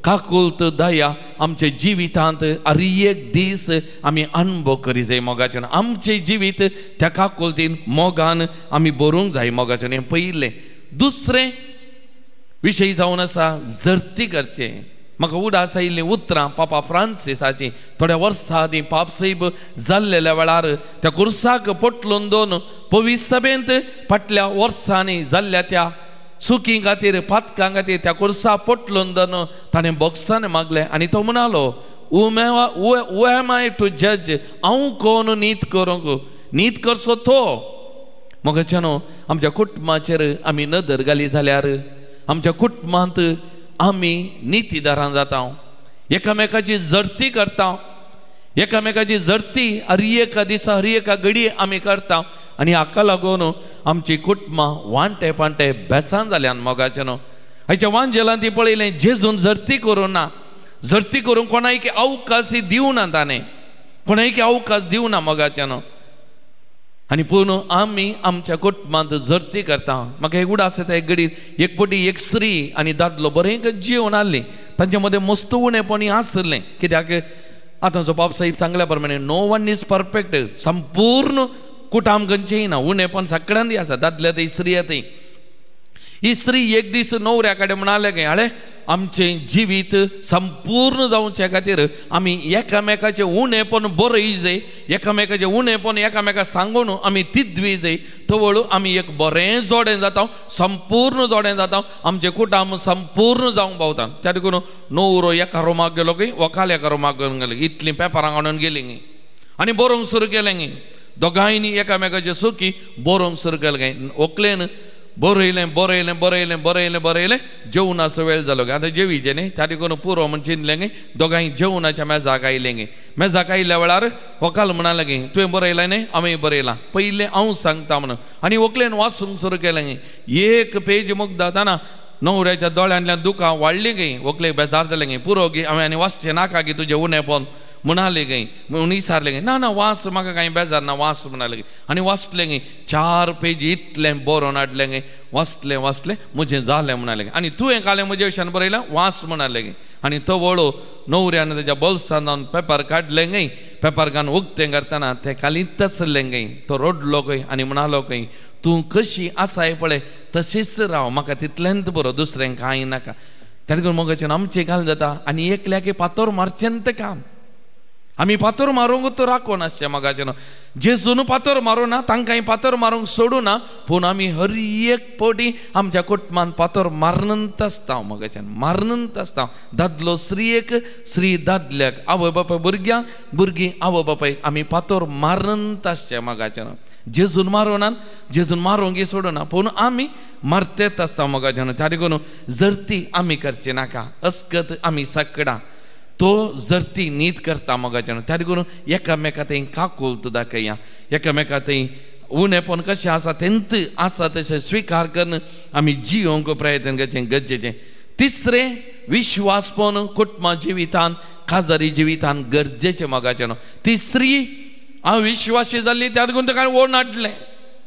[SPEAKER 3] काकुळट, दया आमच्या जिवितांत हर एक दीस आमी अनुभव करी जाय मोगाचें। आमचें जिवीत त्या काकुळटीन मोगान आमी बरोवंक जाय मोगाचें। हें पयलें। दुसरें विशय जावन आसा जर्ती करचें। म्हाका उडास आयिल्लीं उतरां पापा फ्रांसिसाचीं थोड्या वर्सां आदीं पापसाहेब जाल्लेल्या वेळार त्या कुर्साक पोटलून दोन पवीस सभेंत फाटल्या वर्सांनी जाल्ल्या त्या सुकी खातीर पातकां खातीर त्या कुर्सा पोटलून दोन ताणें बॉक्सान मागलें आनी तो म्हणालो, who am I to जज, हांव कोण नीत करूंक, नीत करचो तो। मोगाचें न्हू, आमच्या कुटुंबाचेर आमी नदर घाली जाल्यार आमच्या कुटुंबांत आमी नितीदारां जाता, एकामेकाची जडती करता, एकामेकाची जडती हर एका दिसा हर एका घडये आमी करता आनी हाका लागून आमची कुटुंबां वांटे पांटे बेसान जाल्यान मोगाचें न्हू। हाच्या वांजेलान ती पळयलें, जेजून जडती करूं ना, जडती करूंक कोणाक अवकाश दिवना, ताणें कोणाक अवकाश दिवना मोगाचें न्हू। आनी पूण आमी आमच्या कुटुंबांत जडती करता। म्हाका एक उडास येता, एक घडीत एक पटी एक स्त्री आनी दादलो बरें जेवण आसलें, तांचे मदें मस्त उणेपणी आसलें, कित्याक आतांचो बापसाहेब सांगल्या प्रमाणे नो वन is perfect, संपूर्ण कुटाम खंयचें ना, उणेपण सगळ्यांनी आसा, दादल्या थंय स्त्रिया थंय। ही स्त्री एक दीस नवऱ्या कडेन म्हणाले काय, आळे आमचें जिवीत संपूर्ण जावचे खातीर आमी एकामेकाचें उणेपण बरय जाय, एकामेकाचें उणेपण एकामेका सांगून आमी तिद्वी जाय, तवळ आमी एक बरें जोडें जाता, संपूर्ण जोडें जाता, आमचें कुटाम संपूर्ण जावंक पावता। त्या देखून नवरो एका रुमाक गेलो की वकाल एका रुमाक गेलो, इतलीं पेपरां हाडून गेलीं आनी बरोवंक सुरू केलें, दोगांयनी एकामेकाचे सुखी बरोवंक सुरू केलें। व्हंकलेन बरयलें बरयलें बरयलें बरयलें बरयलें जेवणाचो वेळ जालो आतां जेवीचें न्ही त्या देखून पुरो म्हण चिंतलें गे दोगांय जेवणाच्या मेजाक आयलें गे मेजाक आयिल्ल्या वेळार व्हंकल म्हणालें गे तुवें बरयलें न्ही हांवें बरयलां पयलें हांव सांगता म्हणून आनी व्हंकलेन वाचूंक सुरू केलें गे एक पेज मुगदा जाता न्हवऱ्याच्या दोळ्यांतल्यान दुकां वाडलीं गे व्हंकलेक बेजार जालें गे पुरो गे हांवें आनी वाचचें नाका गे तुजें उणेपण म्हणाले गे म्हणून विचारलें गे ना ना वास म्हाका कांय बेजार ना वास म्हणाले गे आनी वाचलें गे 4 पेजी इतलें बरोवन हाडलें गे वाचलें वाचलें म्हजें जालें म्हणालें गे आनी तुवें कालें म्हजे विशयान बरयलें वास म्हणालें गे आनी तो वळो न्हवऱ्यान तेज्या बोल्सान जावन पेपर काडलें गे पेपर घालून उक्तें करतना तें कालींत आसलें गे तो रडलो खंय आनी म्हणालो खंय तूं कशी आसाय पळय तशीच राव म्हाका तितलेंच बरो दुसरें कांय नाका. तेका लागून मोगाचें आमचें घाल जाता आनी एकल्याक पातोर मारचें काम आमी पातोर मारूंक तो राखून आसचें मोगाचें जेजून पातोर मारूं ना तांकांय पातोर मारूंक सोडूं ना पूण आमी हर एक पटी आमच्या कुटुंबान पातोर मारनंत आसता मोगाच्यान मारनंत आसता. दादलो स्त्रियेक स्त्री दादल्याक आवय बापाय भुरग्यांक भुरगीं आवय बापायक आमी पातोर मारनंत आसचें मोगाच्यान. जेजून मारूं ना जेजून मारूंक सोडूं ना पूण आमी मारतेच आसता मोगाच्यान. त्या देखून जरती आमी करची नाका अस्कत आमी सकडां तो जरती नीत करता मोगाच्यान. त्या देखून एकामेका थंय काकुळट दाखया एकामेका थंय उणेपण कशें आसा तेंत आसा तशें स्विकार करून आमी जियोंक प्रयत्न करचें गरजेचें. तिसरें विश्वासपण कुटुंबा जिवितान काजारी जिवितान गरजेचें मोगाच्यान. तिसरी हांव विश्वासी जाल्ली त्या देखून ताका ओड हाडलें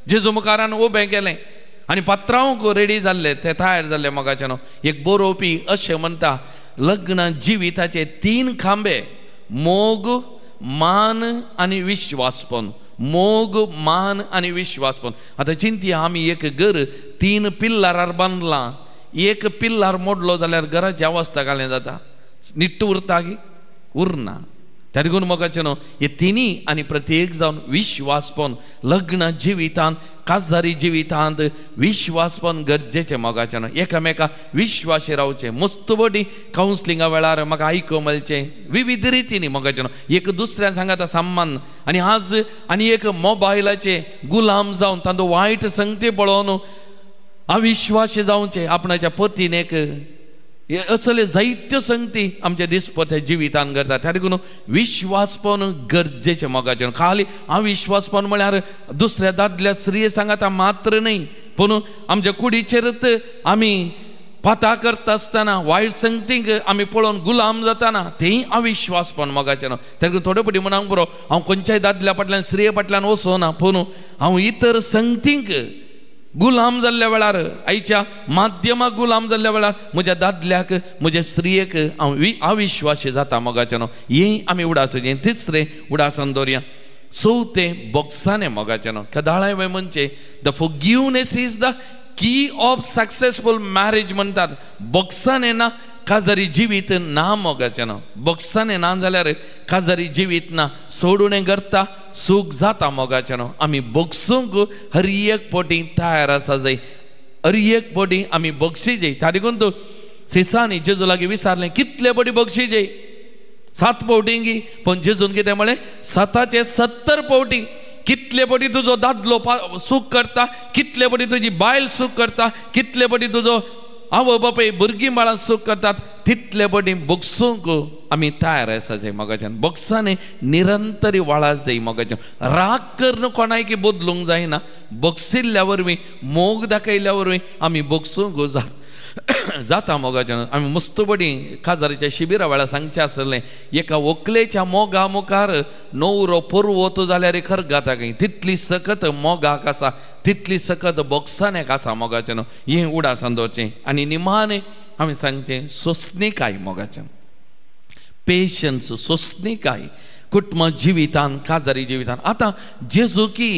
[SPEAKER 3] जेजू मुखारान उबें केलें आनी पात्रांवक रेडी जाल्ले ते तयार जाल्ले मोगाच्यान. एक बरोवपी अशें म्हणटा लग्न जिविताचे 3 खांबे मोग मान आनी विश्वासपण. मोग मान आनी विश्वासपण. आतां चिंतया आमी एक घर 3 पिल्लारार बांदलां एक पिल्लार मोडलो जाल्यार घराची अवस्था घालें जाता निट्ट उरता गी उरना. त्या देखून मोगाचें न्हू हे तिनी आनी प्रत्येक जावन विश्वासपण लग्न जिवितांत काजारी जिवितांत विश्वासपण गरजेचें मोगाचें न्हू. एकामेका विश्वासी रावचें मस्त बडी कावन्सलिंगा वेळार म्हाका आयकूंक मेळचें विविध रितींनी मोगाचें न्हू एक दुसऱ्या सांगाता सम्मान आनी आज आनी एक मोबायलाचे गुलाम जावन तांचो वायट संगती पळोवन अविश्वासी जावचें आपणाच्या पतीन एक असले जायत्यो संगती आमच्या दिसपट्ट्या जिवितान करता. त्या देखून विश्वासपण गरजेचें मोगाचें. खाली अविश्वासपण म्हळ्यार दुसऱ्या दादल्या स्त्रिये सांगाता मात्र न्हय पूण आमच्या कुडीचेरच आमी पाता करता आसतना वायट संगतींक आमी पळोवन गुलाम जाताना तेंय अविश्वासपण मोगाचें. त्या देखून थोडे फावटी म्हणांक बरो हांव खंयच्याय दादल्या फाटल्यान स्त्रिये फाटल्यान वचना पूण हांव इतर संगतींक गुलाम जाल्ल्या वेळार आयच्या माध्यमाक गुलाम जाल्ल्या वेळार म्हज्या दादल्याक म्हज्या स्त्रियेक हांव अविश्वासी जाता मोगाचें न्हू. हें आमी उडास तिसरें उडासान दवरया. चवथें बोक्सानें मोगाचें न्हू. कदाळाय म्हणचे the forgiveness is the key of successful marriage म्हणटात. बोक्सानें ना काजारी जिवीत ना मोगाचें न्हू. बोक्सानें ना जाल्यार काजारी जिवीत ना सोडून करता सूख जाता मोगाचें न्हू. आमी बोगसूंक हर एक पटी तयार आसा जाय हर एक पटी आमी बोगशी जाय. त्या देखून तूं सिसांनी जेजू लागीं विचारलें कितले पटी बोगशी जाय 7 फावटी गी पूण जेजून कितें म्हळें 7चे 70 फावटी. कितले पटी तुजो दादलो सूख करता कितले पटी तुजी बायल सूख करता कितले पटी तुजो आवय बापाय भुरगीं बाळां सूख करतात तितले पटी बोगसूंक आमी तयार आसा जाय मोगाच्यान. बोगसांनी निरंतरी वाळा जाय मोगाच्यान. राग करून कोणायकी बदलूंक जायना बोगसिल्ल्या वरवीं मोग दाखयल्ल्या वरवीं आमी बोगसूंक जाता मोगाच्यान. आमी मस्त बडी काजारीच्या शिबिरा वेळार सांगचें आसलें एका व्हंकलेच्या मोगा मुखार न्हवरो पर्वत जाल्यार खरगाता खंय तितली सकत मोगाक आसा तितली सकत बोगसानेक आसा मोगाचें न्हू. हें उडासान दवरचें आनी निमाणें आमी सांगचें सोंसणीकाय मोगाचें पेशन्स सोंसणीकाय कुटुंब जिवितान काजारी जिवितान. आतां जेजू की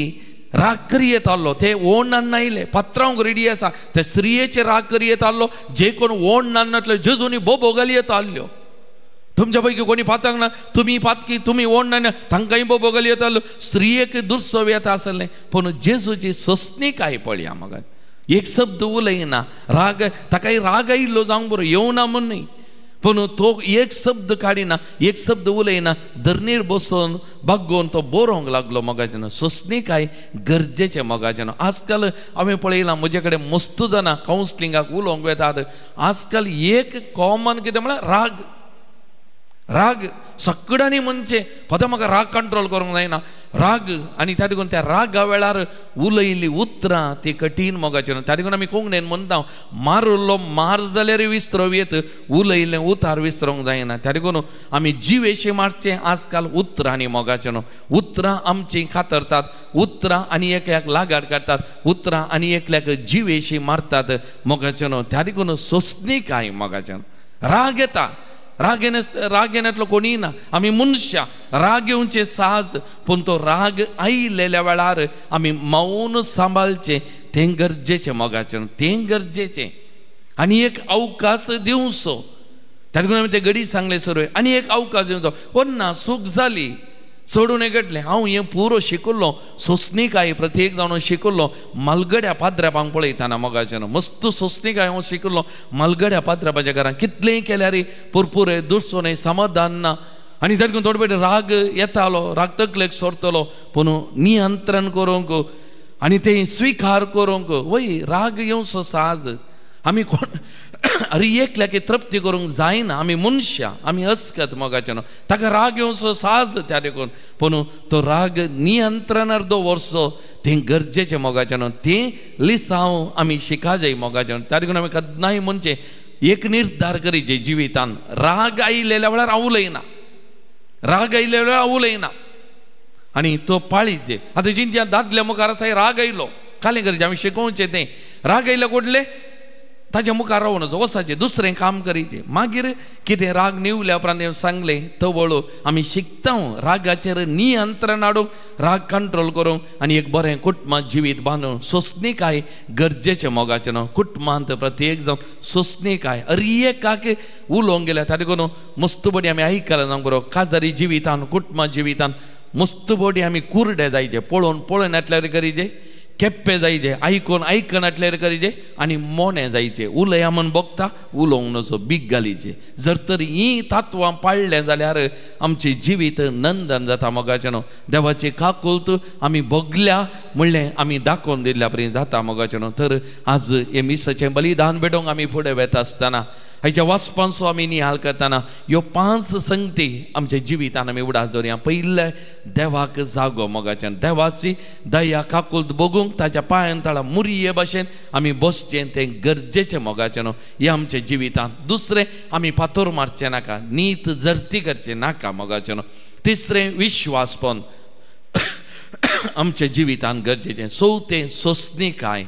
[SPEAKER 3] राग करी येतालो ते ओण आयले पात्रांक रेडी आसा ते स्त्रियेचे राग करी येतालो जे कोण ओण नाडनातले जेजूनी बोबो घाली येताल्यो. तुमच्या पैकी कोणी पातांक ना तुमी पातकी तुमी ओण नाडना तांकांय बोबो घाली येतालो स्त्रियेक दुर्सव येता आसलें पूण जेजूची सोंसणीकाय पळया म्हाका एक शब्द उलयना राग ताकाय राग आयिल्लो जावंक बरो येवना म्हूण न्हय पूण तो एक शब्द काडिना, एक शब्द उलयना, धरणीर बसून बागोवन तो बरोवंक लागलो मोगाचें. सोंसणीकाय गरजेचें मोगाचें. आजकाल हांवें पळयलां म्हजे कडेन मस्त जाणां कावन्सिलिंगाक उलोवंक वेतात. आजकाल एक कॉमन कितें म्हळ्यार राग. राग सगळ्यांनी म्हणचें फक्त म्हाका राग कंट्रोल करूंक जायना, राग. आनी त्या देखून त्या रागा वेळार उलयल्ली उतरां ती कठीण मोगाचें. त्या देखून आमी कोंकणीन म्हणटा मारुल्लो मार जाल्यार विसरोवं येत, उलयल्लें उतार विसरोंक जायना. त्या देखून आमी जिवेशी मारचें आजकाल उतरांनी मोगाचें. उतरां आमचीं कातरतात, उतरां आनी एकल्याक लागाड काडटात, उतरां आनी एकल्याक जिवेशी मारतात मोगाचें. त्या देखून सोंसणीकाय मोगाचें. राग येता, राग राग येण्यातलो कोणीय ना, आमी मनशां, राग येवचें साज, पूण तो राग आयिल्ल्या वेळार आमी मौन सांबाळचें तें गरजेचें मोगाचें, तें गरजेचें. आनी एक अवकाश दिवचो. त्या देखून आमी ते घडी सांगलें सर, आनी एक अवकाश दिवचो. ओ ना सूख जाली चडून घडलें, हांव हें पुरो शिकल्लो, सोंसणीकाय प्रत्येक जावन शिकल्लो. मालगड्या पाद्र्यापांक पळयतना मोगाचें मस्त सोंसणीकाय हांव शिकल्लो. मालगड्या पाद्र्यापाच्या घरान कितलेंय केल्यार पुरपुरे दुसरो समाधान ना. आनी तातूंत थोडे फावटी राग येतालो, राग तकलेक सोरतलो, पूण नियंत्रण करूंक आनी तें स्विकार करूंक वय राग येवचो साज. आमी कोण अरे एकल्याक तृप्ती करूंक जायना, आमी मनशां, आमी अस्कत मोगाचें. ताका राग येवचो साज त्या देखून, पूण तो राग नियंत्रणार दवरचो तें गरजेचें मोगाचें. तें लिसांव आमी शिका जाय मोगाचें. त्या देखून आमी केन्नाय म्हणचें एक निर्धार करीचे जिवितान, राग आयिल्ल्या वेळार हांव उलयना, राग आयिल्ल्या वेळार हांव उलयना, आनी तो पाळीचे. आतां जिंच्या दादल्या मुखार आसा राग आयलो कालें करचें, आमी शिकोवचें तें. राग आयलो कोडले ताच्या मुखार रावून वचाचें, दुसरें काम करीचें. मागीर कितें राग निवल्या उपरांत सांगलें तवळ आमी शिकता रागाचेर नियंत्रण हाडूंक, राग कंट्रोल करूंक आनी एक बरें कुटुंबांत जिवीत बांदूंक. सोंसणीकाय गरजेचें मोगाचें न्हू. कुटुंबांत प्रत्येक जावन सोंसणीकाय अरे एकाक उलोवंक गेल्यार ताचे देखून मस्त बडी आमी आयकलां जावंक बरो. काजारी जिवितान कुटुंबा जिवितान मस्त बडी आमी कुरडे जायचे, पळोवन पळोवन नाटल्यार करीचे, केप्पे जायचे, आयकून आयकनाटल्यार करीचे आनी मोने जायचे. उलया म्हण बगता उलोवंक नजो, बीग घालीचे. जर तर हीं तत्वां पाळ्ळें जाल्यार आमचें जिवीत नंदन जाता मोगाचें न्हू. देवाची काकुळट आमी भोगल्या म्हणलें आमी दाखोवन दिल्ल्या परी जाता मोगाचें न्हू. तर आज हें मिसाचें बलिदान भेटोवंक आमी फुडें वेता आसतना, हाच्या वाचपांचो आमी निहाल करतना ह्यो 5 संगती आमच्या जिवितान आमी उडास दवरया. पयलें देवाक जागो मोगाच्यान, देवाची दया काकुळट भोगूंक ताच्या पांयान तळा मुरये भाशेन आमी बसचें तें गरजेचें मोगाचें न्हू हें आमच्या जिवितान. दुसरें आमी फातोर मारचें नाका, नीत जर्ती करचें नाका मोगाचें न्हू. तिसरें विश्वासपण आमच्या जिवितान गरजेचें. चवथें सोंसणीकाय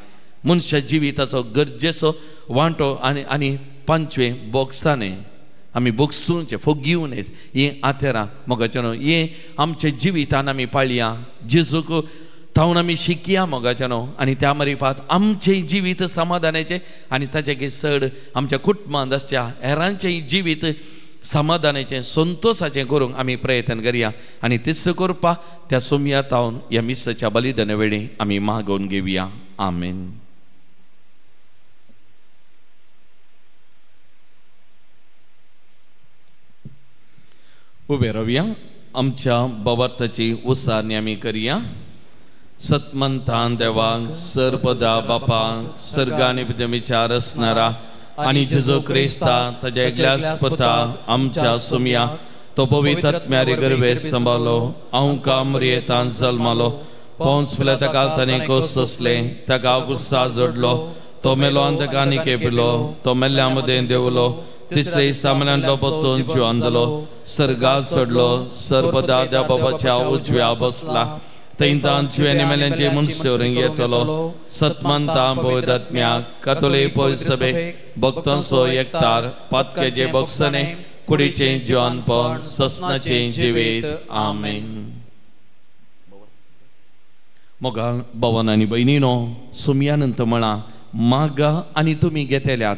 [SPEAKER 3] मनशा जिविताचो गरजेचो वांटो. आनी आनी पांचवें बोगसाणें आमी बोगसूचें, फोगीवनेस. हीं आतेरां मोगाचें न्हू हें आमच्या जिवितान आमी पाळया, जेजूक तावन आमी शिकया मोगाचें न्हू. आनी त्या मारिफात आमचें जिवीत समाधानाचें आनी ताचे चड आमच्या कुटुंबांत आसच्या हेरांचें जिवीत समाधानाचें संतोशाचें करूंक आमी प्रयत्न करया. आनी तिस करपा त्या सोमया तावन ह्या मिसाच्या बलिदाना वेळी आमी मागोवन घेवया. आमेन. उबे रावया, आमच्या बाबार्थाची उसारणी आमी करया. सतमंतान देवाक सर्पदा बापा सर्गानी विचार आसणारा आनी जेजू क्रिस्ता ताज्या एकल्याच पुता आमच्या सुमया तो पवित्र आत्म्यारी गर्भे सांबाळलो, हांव कामरियेतान जल्मालो, पोंस पिल्या ताका ताणें खोस सोंसलें, ताका गुस्सा जोडलो, तो मेलो आनी ताका आनी केपिलो, तो मेल्ल्या मदें देंवलो, तिसरे दिसा परतून जिवान जालो, सर्गात चडलो, सर्पदा त्या बाबाच्या उजव्या बसला, थंयतान जिव्यांनी मेल्यांचे मनशेवरींग येतलो. सतमंता पवित्र आत्म्याक कातोलीक पवित्र सभे भक्तांचो एकतार पातक्याचे बक्षणे कुडीचें जिवानपण ससनाचें जिवीत. आमेन. मोगाळ भवन आनी भयणीनो, सुमयानंत म्हळां मागा आनी तुमी घेतल्यात.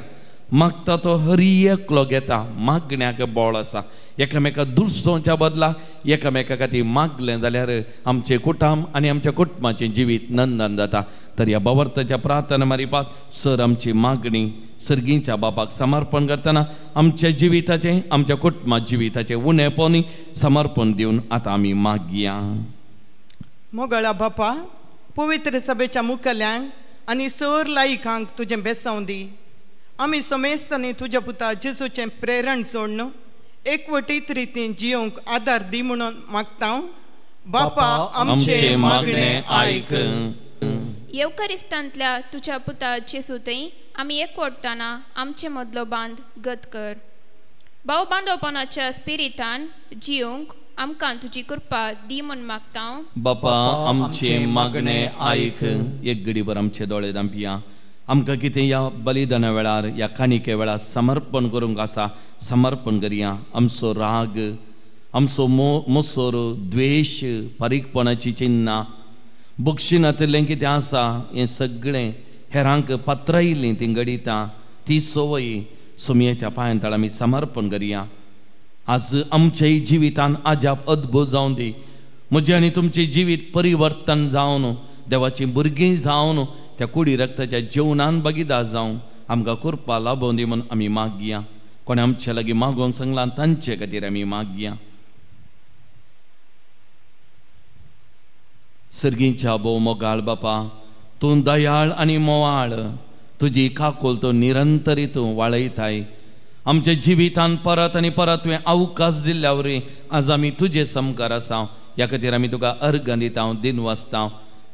[SPEAKER 3] मागता तो हरी एकलो घेता, मागण्याक बळ आसा. एकामेका दुसरोच्या बदला एकामेका खातीर मागलें जाल्यार आमचें कुटुंब आनी आमच्या कुटुंबाचें जिवीत नंदन जाता. तर ह्या बावर्ताच्या प्रार्थना मारिपात सर आमची मागणी सर्गींच्या बापाक समर्पण करतना आमच्या जिविताचें आमच्या कुटुंबा जिविताचें उणेपणी समर्पण दिवन आतां आमी मागया.
[SPEAKER 8] मोगळा बापा, पवित्र सभेच्या मुखेल्यांक आनी सर लायकांक तुजें बेसांव दी. आमी समेस्तांनी तुज्या पुता जेजूचें प्रेरण सोडून एकवटीत रितीन जियोंक आदार दी म्हणून मागता. बापा आमचें मागणें आयक.
[SPEAKER 9] येवकरिस्तांतल्या तुज्या पुता जेजू थंय आमी एकवटताना आमचे मदलो बांद गत कर. भाव बांदवपणाच्या स्पिरितान जियोंक आमकां तुजी कृपा दी म्हूण मागता.
[SPEAKER 3] बापा आमचें मागणें आयक. एक घडीभर आमचे दोळे धांपया. आमकां कितें ह्या बलिदाना वेळार ह्या काणिके वेळार समर्पण करूंक आसा समर्पण करया. आमचो राग, आमचो मोसोर, द्वेश, फारीकपणाची चिन्नां, बक्षिनातलें कितें आसा हें सगळें हेरांक पात्रायिल्लीं तीं घडितां ती संवय सोमयेच्या पांयां तळा आमी समर्पण करया. आज आमच्याय जिवितान आजाप अद्भुत जावन दी. म्हजें आनी तुमचें जिवीत परिवर्तन जावन देवाचीं भुरगीं जावन त्या कुडी रक्ताच्या जेवणान भागीदार जावं आमकां कृपा लाबोवन दी म्हूण आमी मागया. कोणें आमचे लागीं मागोवंक सांगलां तांचे खातीर आमी मागया. सर्गीच्या भोव मोगाळ बापा, तूं दयाळ आनी मोवाळ, तुजी काकूल तूं निरंतरी तूं वाळयताय. आमच्या जिवितान परत आनी परत तुवें अवकाश दिल्ल्या वरवीं आज आमी तुजे समकार आसा. ह्या खातीर आमी तुका अर्घ दिता, दिन वाचता.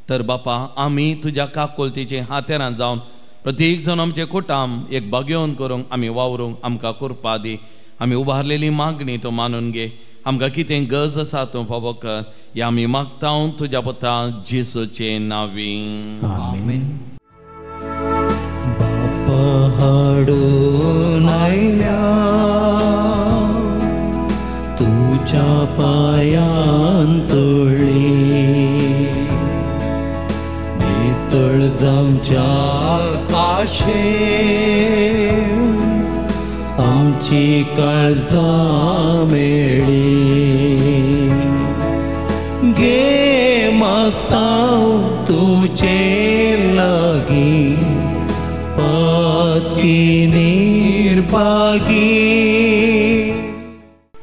[SPEAKER 3] तर बापा आमी तुज्या काकुलतीचे हातेरां जावन प्रत्येक जावन आमचें कुटाम एक बागेवन करूंक आमी वावरूंक आमकां कृपा दी. आमी उबारलेली मागणी तूं मानून घे. आमकां कितें गरज आसा तूं फावो कर. ह्या आमी मागता तुज्या पुता जेजूचे नांवी.
[SPEAKER 2] आमेन. बापा हाडून आयल्या तुज्या पांयान तळी, नितळ जावच्या काशे आमची काळजां मेळ्ळी. गे मागता तुजे लागीं पातकी निर्भागी.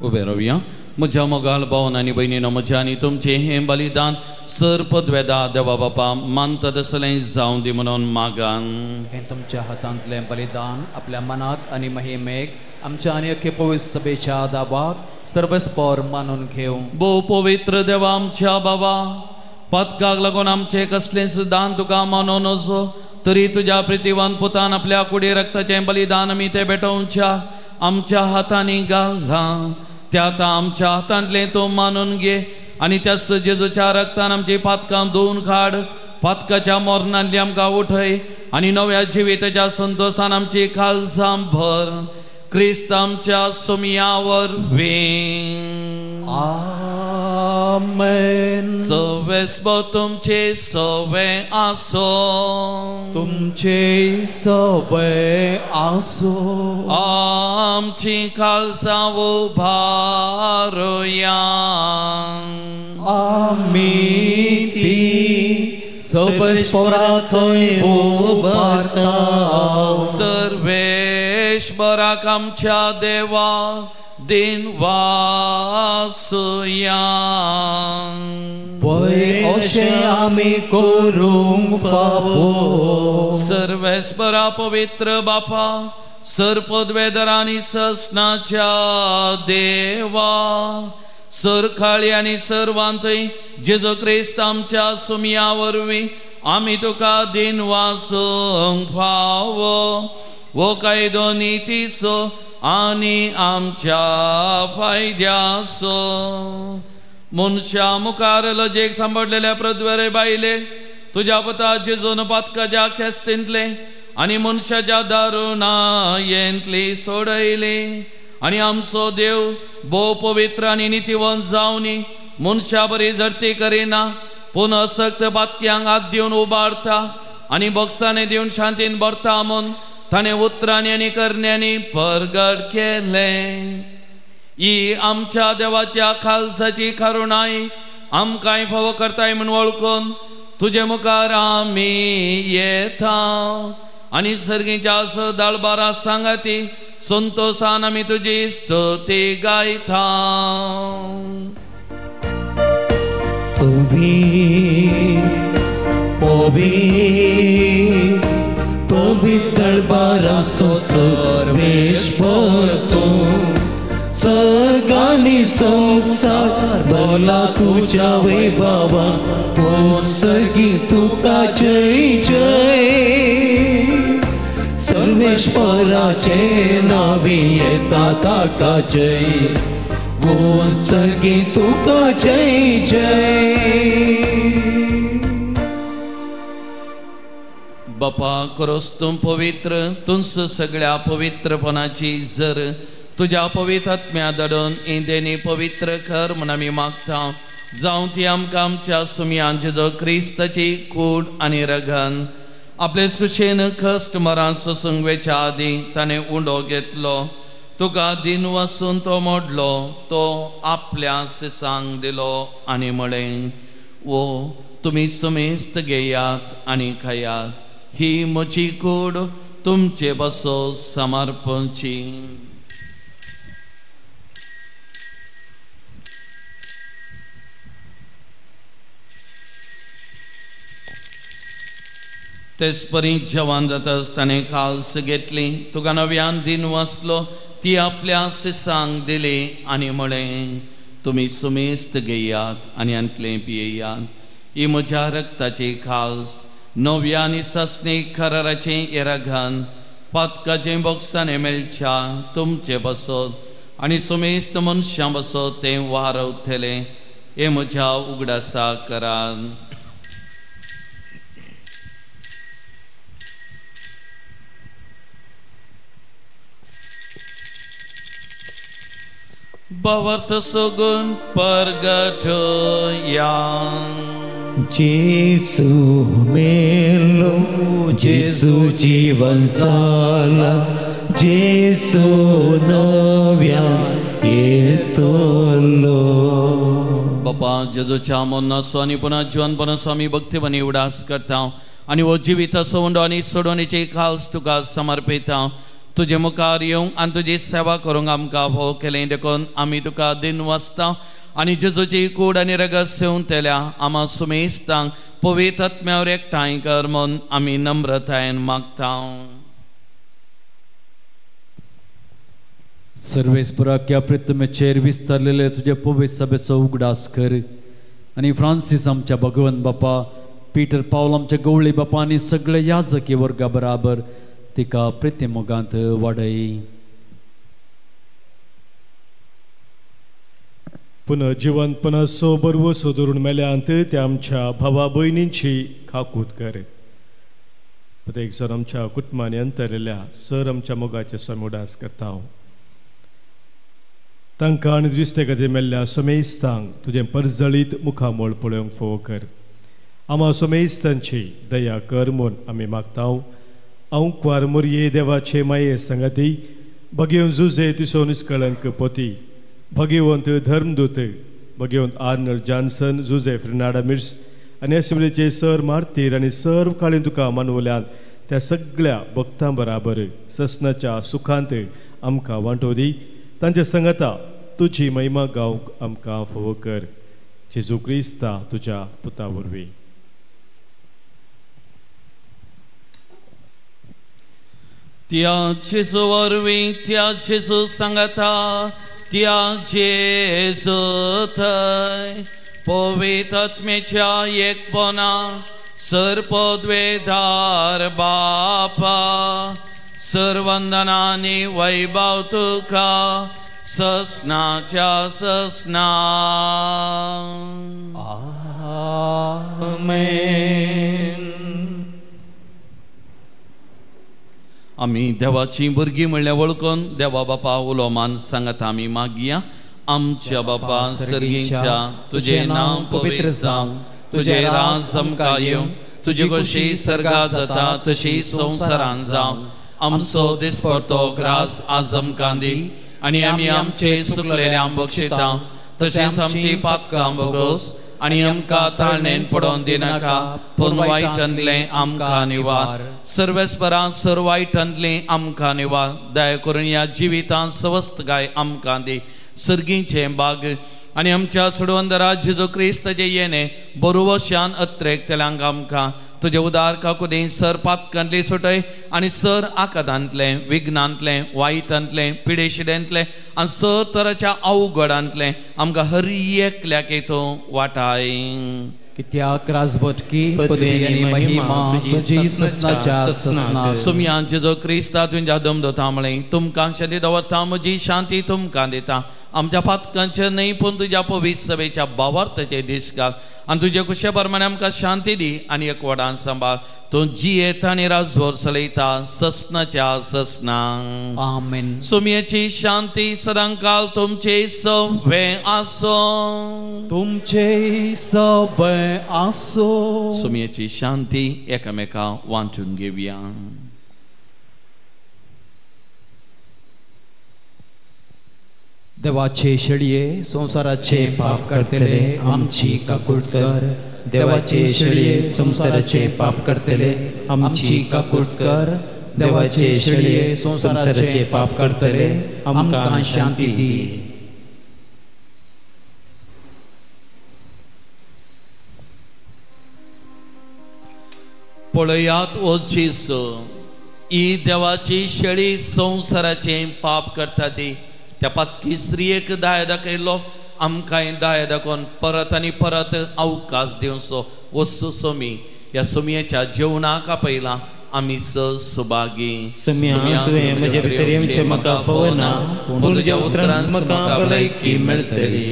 [SPEAKER 3] उबे रावया. म्हज्या मोगाळ भावन आनी भयणीनो, म्हज्या आनी तुमचें हें बलिदान सर पदवेदा देवा बापा मानता तसलें जावं दी म्हणून मागान.
[SPEAKER 4] हें तुमच्या हातांतलें बलिदान आपल्या मनाक आनी महिमेक आमच्या आनी अख्खे पवित्र सभेच्या दाबाक सर्वस्पर मानून घेवं.
[SPEAKER 3] भोव पवित्र देवा आमच्या बाबा, पदकाक लागून आमचें कसलेंच दान तुका मानून नजो, तरी तुज्या प्रितीवान पुतान आपल्या कुडी रक्ताचें बलिदान आमी तें भेटोवच्या आमच्या हातांनी घालां. त्या आतां आमच्या हातांतलें तूं मानून घे आनी त्या जेजूच्या रक्तान आमची पातकां धुवन काड. पातकाच्या मोरणांतली आमकां उठय आनी नव्या जिविताच्या संतोशान आमची काळजां भर. क्रिस्त आमच्या सुमया वरवीं.
[SPEAKER 4] आमेन.
[SPEAKER 3] सवेस्प तुमचे सवे आसो,
[SPEAKER 4] तुमचे सवे आसो.
[SPEAKER 3] आमची काळजां उबारुया.
[SPEAKER 4] आमी ती सर्वेस्परा थंय उबारता.
[SPEAKER 3] सर्वेश्वराक आमच्या देवा दिन वासुया.
[SPEAKER 2] पळय अशें आमी करूंक फावो.
[SPEAKER 3] सर्वेस्परा पवित्र बापा, सर पदवेदर आनी ससनाच्या देवा, सर काळी आनी सर्वांतय जेजू क्रिस्त आमच्या सुमया वरवीं आमी तुका दिन वासूंक फावो. वो कायदो नितीचो आनी आमच्या फायद्याचो. मनशा मुखार लजेक सांबाळलेल्या पृथ्वेर बायले तुज्या पुता जेजून पातकाच्या खेस्तींतले आनी मनशाच्या दारुणायेंतली सोडयली. आनी आमचो देव भोव पवित्र आनी नितीवंत जावनी मनशा बरी झडती करिना, पूण असक्त पातक्यांक हात दिवन उबारता आनी बोक्सांनी दिवन शांतीन भरता म्हूण ताणें उतरांनी आनी करण्यांनी परगट केलें. ही आमच्या देवाच्या खालसाची करुणाय आमकांय फावो करताय म्हूण वळखून तुजे मुखार आमी येता आनी सर्गीच्या सदाळबारा सांगाती संतोषान आमी तुजी स्तुती गायता.
[SPEAKER 2] पवित्र बारासो सर्वेश्वर तूं सगानी संसार भरला तुझ्या वैभवान सर्गी तुका जय जय. सर्वेश्वराचे नावी येता ताका जय, सर्गी तुका जय जय.
[SPEAKER 3] बापा करोस तूं पवित्र तुंस सगळ्या पवित्रपणाची जर तुज्या पवित्र आत्म्या धाडून इंदेनी पवित्र कर म्हूण आमी मागता. जावं ती आमकां आमच्या सुमयान जेजो क्रिस्ताची कूड आनी रगन आपले कुशेन कश्ट मरान सोसूंक वेच्या आदीं ताणें उंडो घेतलो, तुका दिन वासून तो मोडलो, तो आपल्या सिसांक दिलो आनी म्हळें, वो तुमी समेस्त घेयात आनी खायात, ही म्हजी कूड तुमचे बसो समर्पणची. तेच परी जेवण जाताच ताणें काल्स घेतली, तुका नव्यान दिन वाचलो, ती आपल्या सिसांक दिली आनी म्हळें, तुमी सुमेस्त घेयात आनी आंतलें पियेयात, ही म्हज्या रक्ताची खाल्स नव्या आनी सासणी कराराचें येराघान पातकाचें बोक्सांनी मेळच्या तुमचे बसत आनी सुमेस्त मनशां बसत तें वारवतलें, हें म्हज्या उगडासा करात. भवर्थ सगुण परगटया.
[SPEAKER 2] जेसू मेलो, जेसू जीवन जाला, जेसू नव्यान येतलो.
[SPEAKER 3] बापा जेजूच्या मरणाचो आनी पुन्हा जिवनपणाचो आमी भक्तीपणी उडास करता आनी हो जिविताचो उंडो आनी सोडवणेची खाल्स तुका समर्पिता. तुजे मुखार येवंक आनी तुजी सेवा करूंक आमकां फावो केलें देखून आमी तुका दिन वाचता आनी जेजूची कूड आनी रगत सेवतल्या आमा सुमेस्तांक पवित्र आत्म्यावर एकठांय कर म्हूण आमी नम्रतायेन मागता.
[SPEAKER 4] सर्वेस्पराक प्रितमेचेर विस्तारलेले तुजे पवित्र सभेचो उगडास कर आनी फ्रांसीस आमच्या भगवंत बापा, पीटर पावल आमच्या गवळी बापा आनी सगळे याजकी वर्गा बराबर तिका प्रितीमोगांत वाडय.
[SPEAKER 10] पुनः जिवंतपणाचो बरवसो धरून मेल्यांत त्या आमच्या भावा भयणींची खाकूत कर. प्रत्येक जण आमच्या कुटुंबांनी अंतरलेल्या सर आमच्या मोगाचे स्वामी उडास करता. तांकां आनी दृश्टे खातीर मेल्ल्या समेस्तांक तुजें परजळीत मुखामळ पळोवंक फावो कर. आमा समेस्तांची दया कर म्हूण आमी मागता. अंकवार मोरये देवाचे माये संगाती भगेवन जुजे तिसो निष्कळंक पोती भगेवंत धर्मदूत भगेवंत आर्नल्ड जॉन्सन जुजे फ्रिनाडा मिर्स आनी असेंब्लीचे सर मार्तीर आनी सर्व काळीन तुका मानवल्यान त्या सगळ्या भक्तां बराबर ससनाच्या सुखांत आमकां वांटो दी. तांच्या संगता तुजी महिमा गावंक आमकां फावो कर. जेजू क्रिस्ता तुज्या पुता वरवीं.
[SPEAKER 3] त्या जेजू वरवीं, त्या जेजू सांगता, त्या जेजू थंय पवित्र आत्म्याच्या एकपणा सर्पद्वेधार बापा सर्वंदनानी वैभव तुका ससनाच्या ससना.
[SPEAKER 2] आमेन.
[SPEAKER 3] आमी देवाची भुरगीं म्हणल्यार वळखून देवा बापा उलो मान सांगता आमी मागया. आमच्या बापा सर्गीच्या तुजें नांव पवित्र जावं, तुजें राज आमकां येवं, तुजी खोशी सर्गात जाता तशी संवसारांत जावं. आमचो दिसपडतो ग्रास आज आमकां दी आनी आमी आमचे चुकलेल्यांक बक्षिता तशेंच आमची पातकां भोगोस आनी आमकां ताळणेन पडोवन दिनाका पूण वायटांतलें आमकां निवार. सर्वेस्परा सर वायटांतलें आमकां निवार. दया करून ह्या जिवितांत सवस्तकाय आमकां दी. सर्गीचें बाग आनी आमच्या सोडवंदरा जेजू क्रिस्ताचें येणें बरोवशान अत्रेकतल्यांक आमकां तुजे उदार काकुदी सर पातकांतली सुटय आनी सर आकादांतलें विघ्नांतलें वायटांतलें पिडेशिडेंतलें आनी सर तराच्या अवघडांतलें आमकां हर एकल्याक तूं वाटाय.
[SPEAKER 2] कित्याक राजवटकी पदवी आनी महिमा तुजी ससनाच्या ससना.
[SPEAKER 3] सुमयान जेजू क्रिस्ता तुमच्या दमदोता म्हळें तुमकां शांती दवरता म्हजी शांती तुमकां दिता. आमच्या पातकांचेर न्हय पूण तुज्या पवित्र सभेच्या भावार्थाचे दीस घाल आनी तुजे कुशे प्रमाणे आमकां शांती दी आनी एकवटान सांबाळ. तूं जियेता आनी राजभर चलयता ससनाच्या ससना.
[SPEAKER 2] आमेन.
[SPEAKER 3] सुमयेची शांती सदांकाल तुमचे सवे आसो.
[SPEAKER 4] तुमचे सवे आसो.
[SPEAKER 3] सुमयेची शांती एकामेका वांटून घेवया.
[SPEAKER 2] देवाचे शेळये संवसाराचे पाप करतले आमची काकूट कर. देवाचे शेळये संवसाराचे पाप करतले आमची काकूट कर. देवाचे शेळये संवसाराचे पाप करतले आमकां शांती दी.
[SPEAKER 3] पळयात ओ जेजू, ही देवाची शेळी संवसाराचे पाप करता ती. त्या पातकी स्त्रियेक दाय दाखयलो आमकांय दाय दाखोवन परत आनी परत अवकाश दिवचो. वस्तू सोमी ह्या सोमयेच्या जेवणाक आपयला आमी सुभागी.
[SPEAKER 2] सुम्या तुवें म्हजे भितर येवचें म्हाका फावना पूण तुज्या उतरान म्हाका भलायकी मेळटली.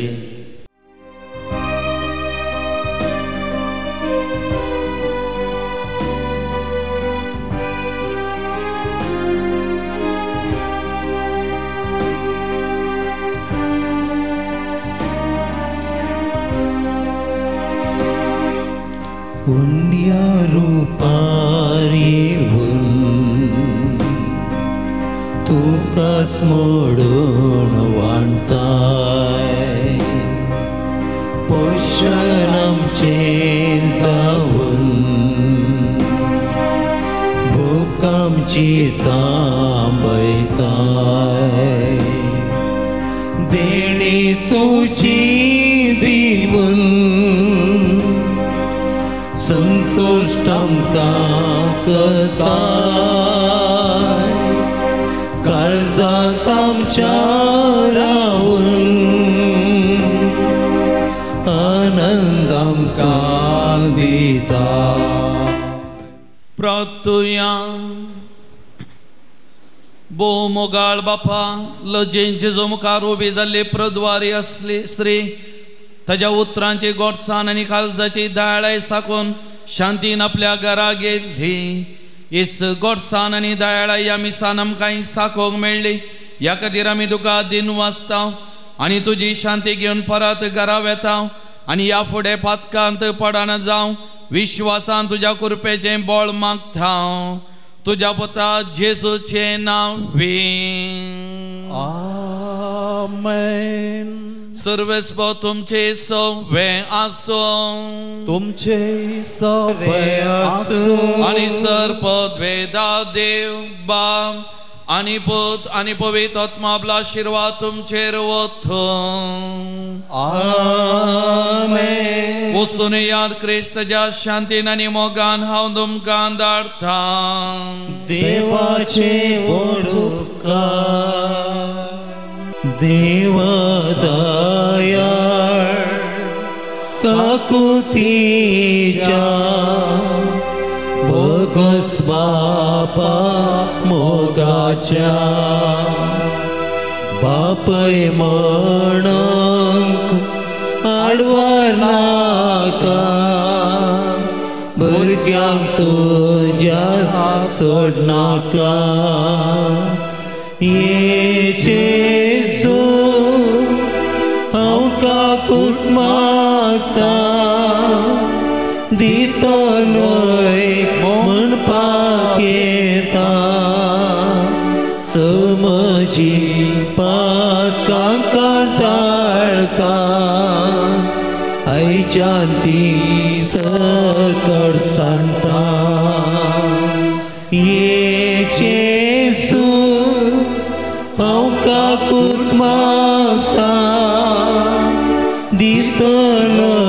[SPEAKER 2] उंड्या रुपार येवन तुकाच मोडून वांटाय पोशण आमचें जावन भूक आमची तांबयताय देणी तुजी दिवन संतोष्ट आमकां करताय काळजांत आमच्या रावन आनंद आमकां दिता.
[SPEAKER 3] प्रार्थुया. भोव मोगाळ बापा, लजेन जेजू मुखार उबी जाल्ली प्रद्वारी आसली स्त्री ताज्या उतरांची गोडसाण आनी काळजाची दयाळाय साकून शांतीन आपल्या घरा गेली. येस गोडसाण आनी दयाळाय ह्या मिसान आमकां साकोवंक मेळ्ळी. ह्या खातीर आमी तुका दिन वाचता आनी तुजी शांती घेवन परत घरा वेता आनी ह्या फुडें पातकांत पडना जावं विश्वासान तुज्या कृपेचें बळ मागता. तुज्या पुता जेजूचें नांव.
[SPEAKER 4] आमेन.
[SPEAKER 3] सर्वेस्पर तुमचे सवे आसो.
[SPEAKER 4] तुमचे सवे आसो.
[SPEAKER 3] आनी सर पदवेदा देव बाप आनी पूत आनी पवित्र आत्मा आपलो आशिर्वाद तुमचेर वोथूं.
[SPEAKER 2] आमेन.
[SPEAKER 3] वचून याद क्रिस्ताच्या शांतीन आनी मोगान हांव तुमकां धाडटा.
[SPEAKER 2] देवाचे व्हड उपकार देवा दयाळ काकुतीच्या भोगस बापा मोगाच्या बापय म्हणूंक आडवार नाका भुरग्यांक तुज्या सोडनाका. ये जेजू हांव काकूट मागता दितो न्हय म्हणपाक येता समजी पातकां टाळता आयच्या राज्यान ती सकट सांडता. ये जेजू हांव काकूत मागता, दितलो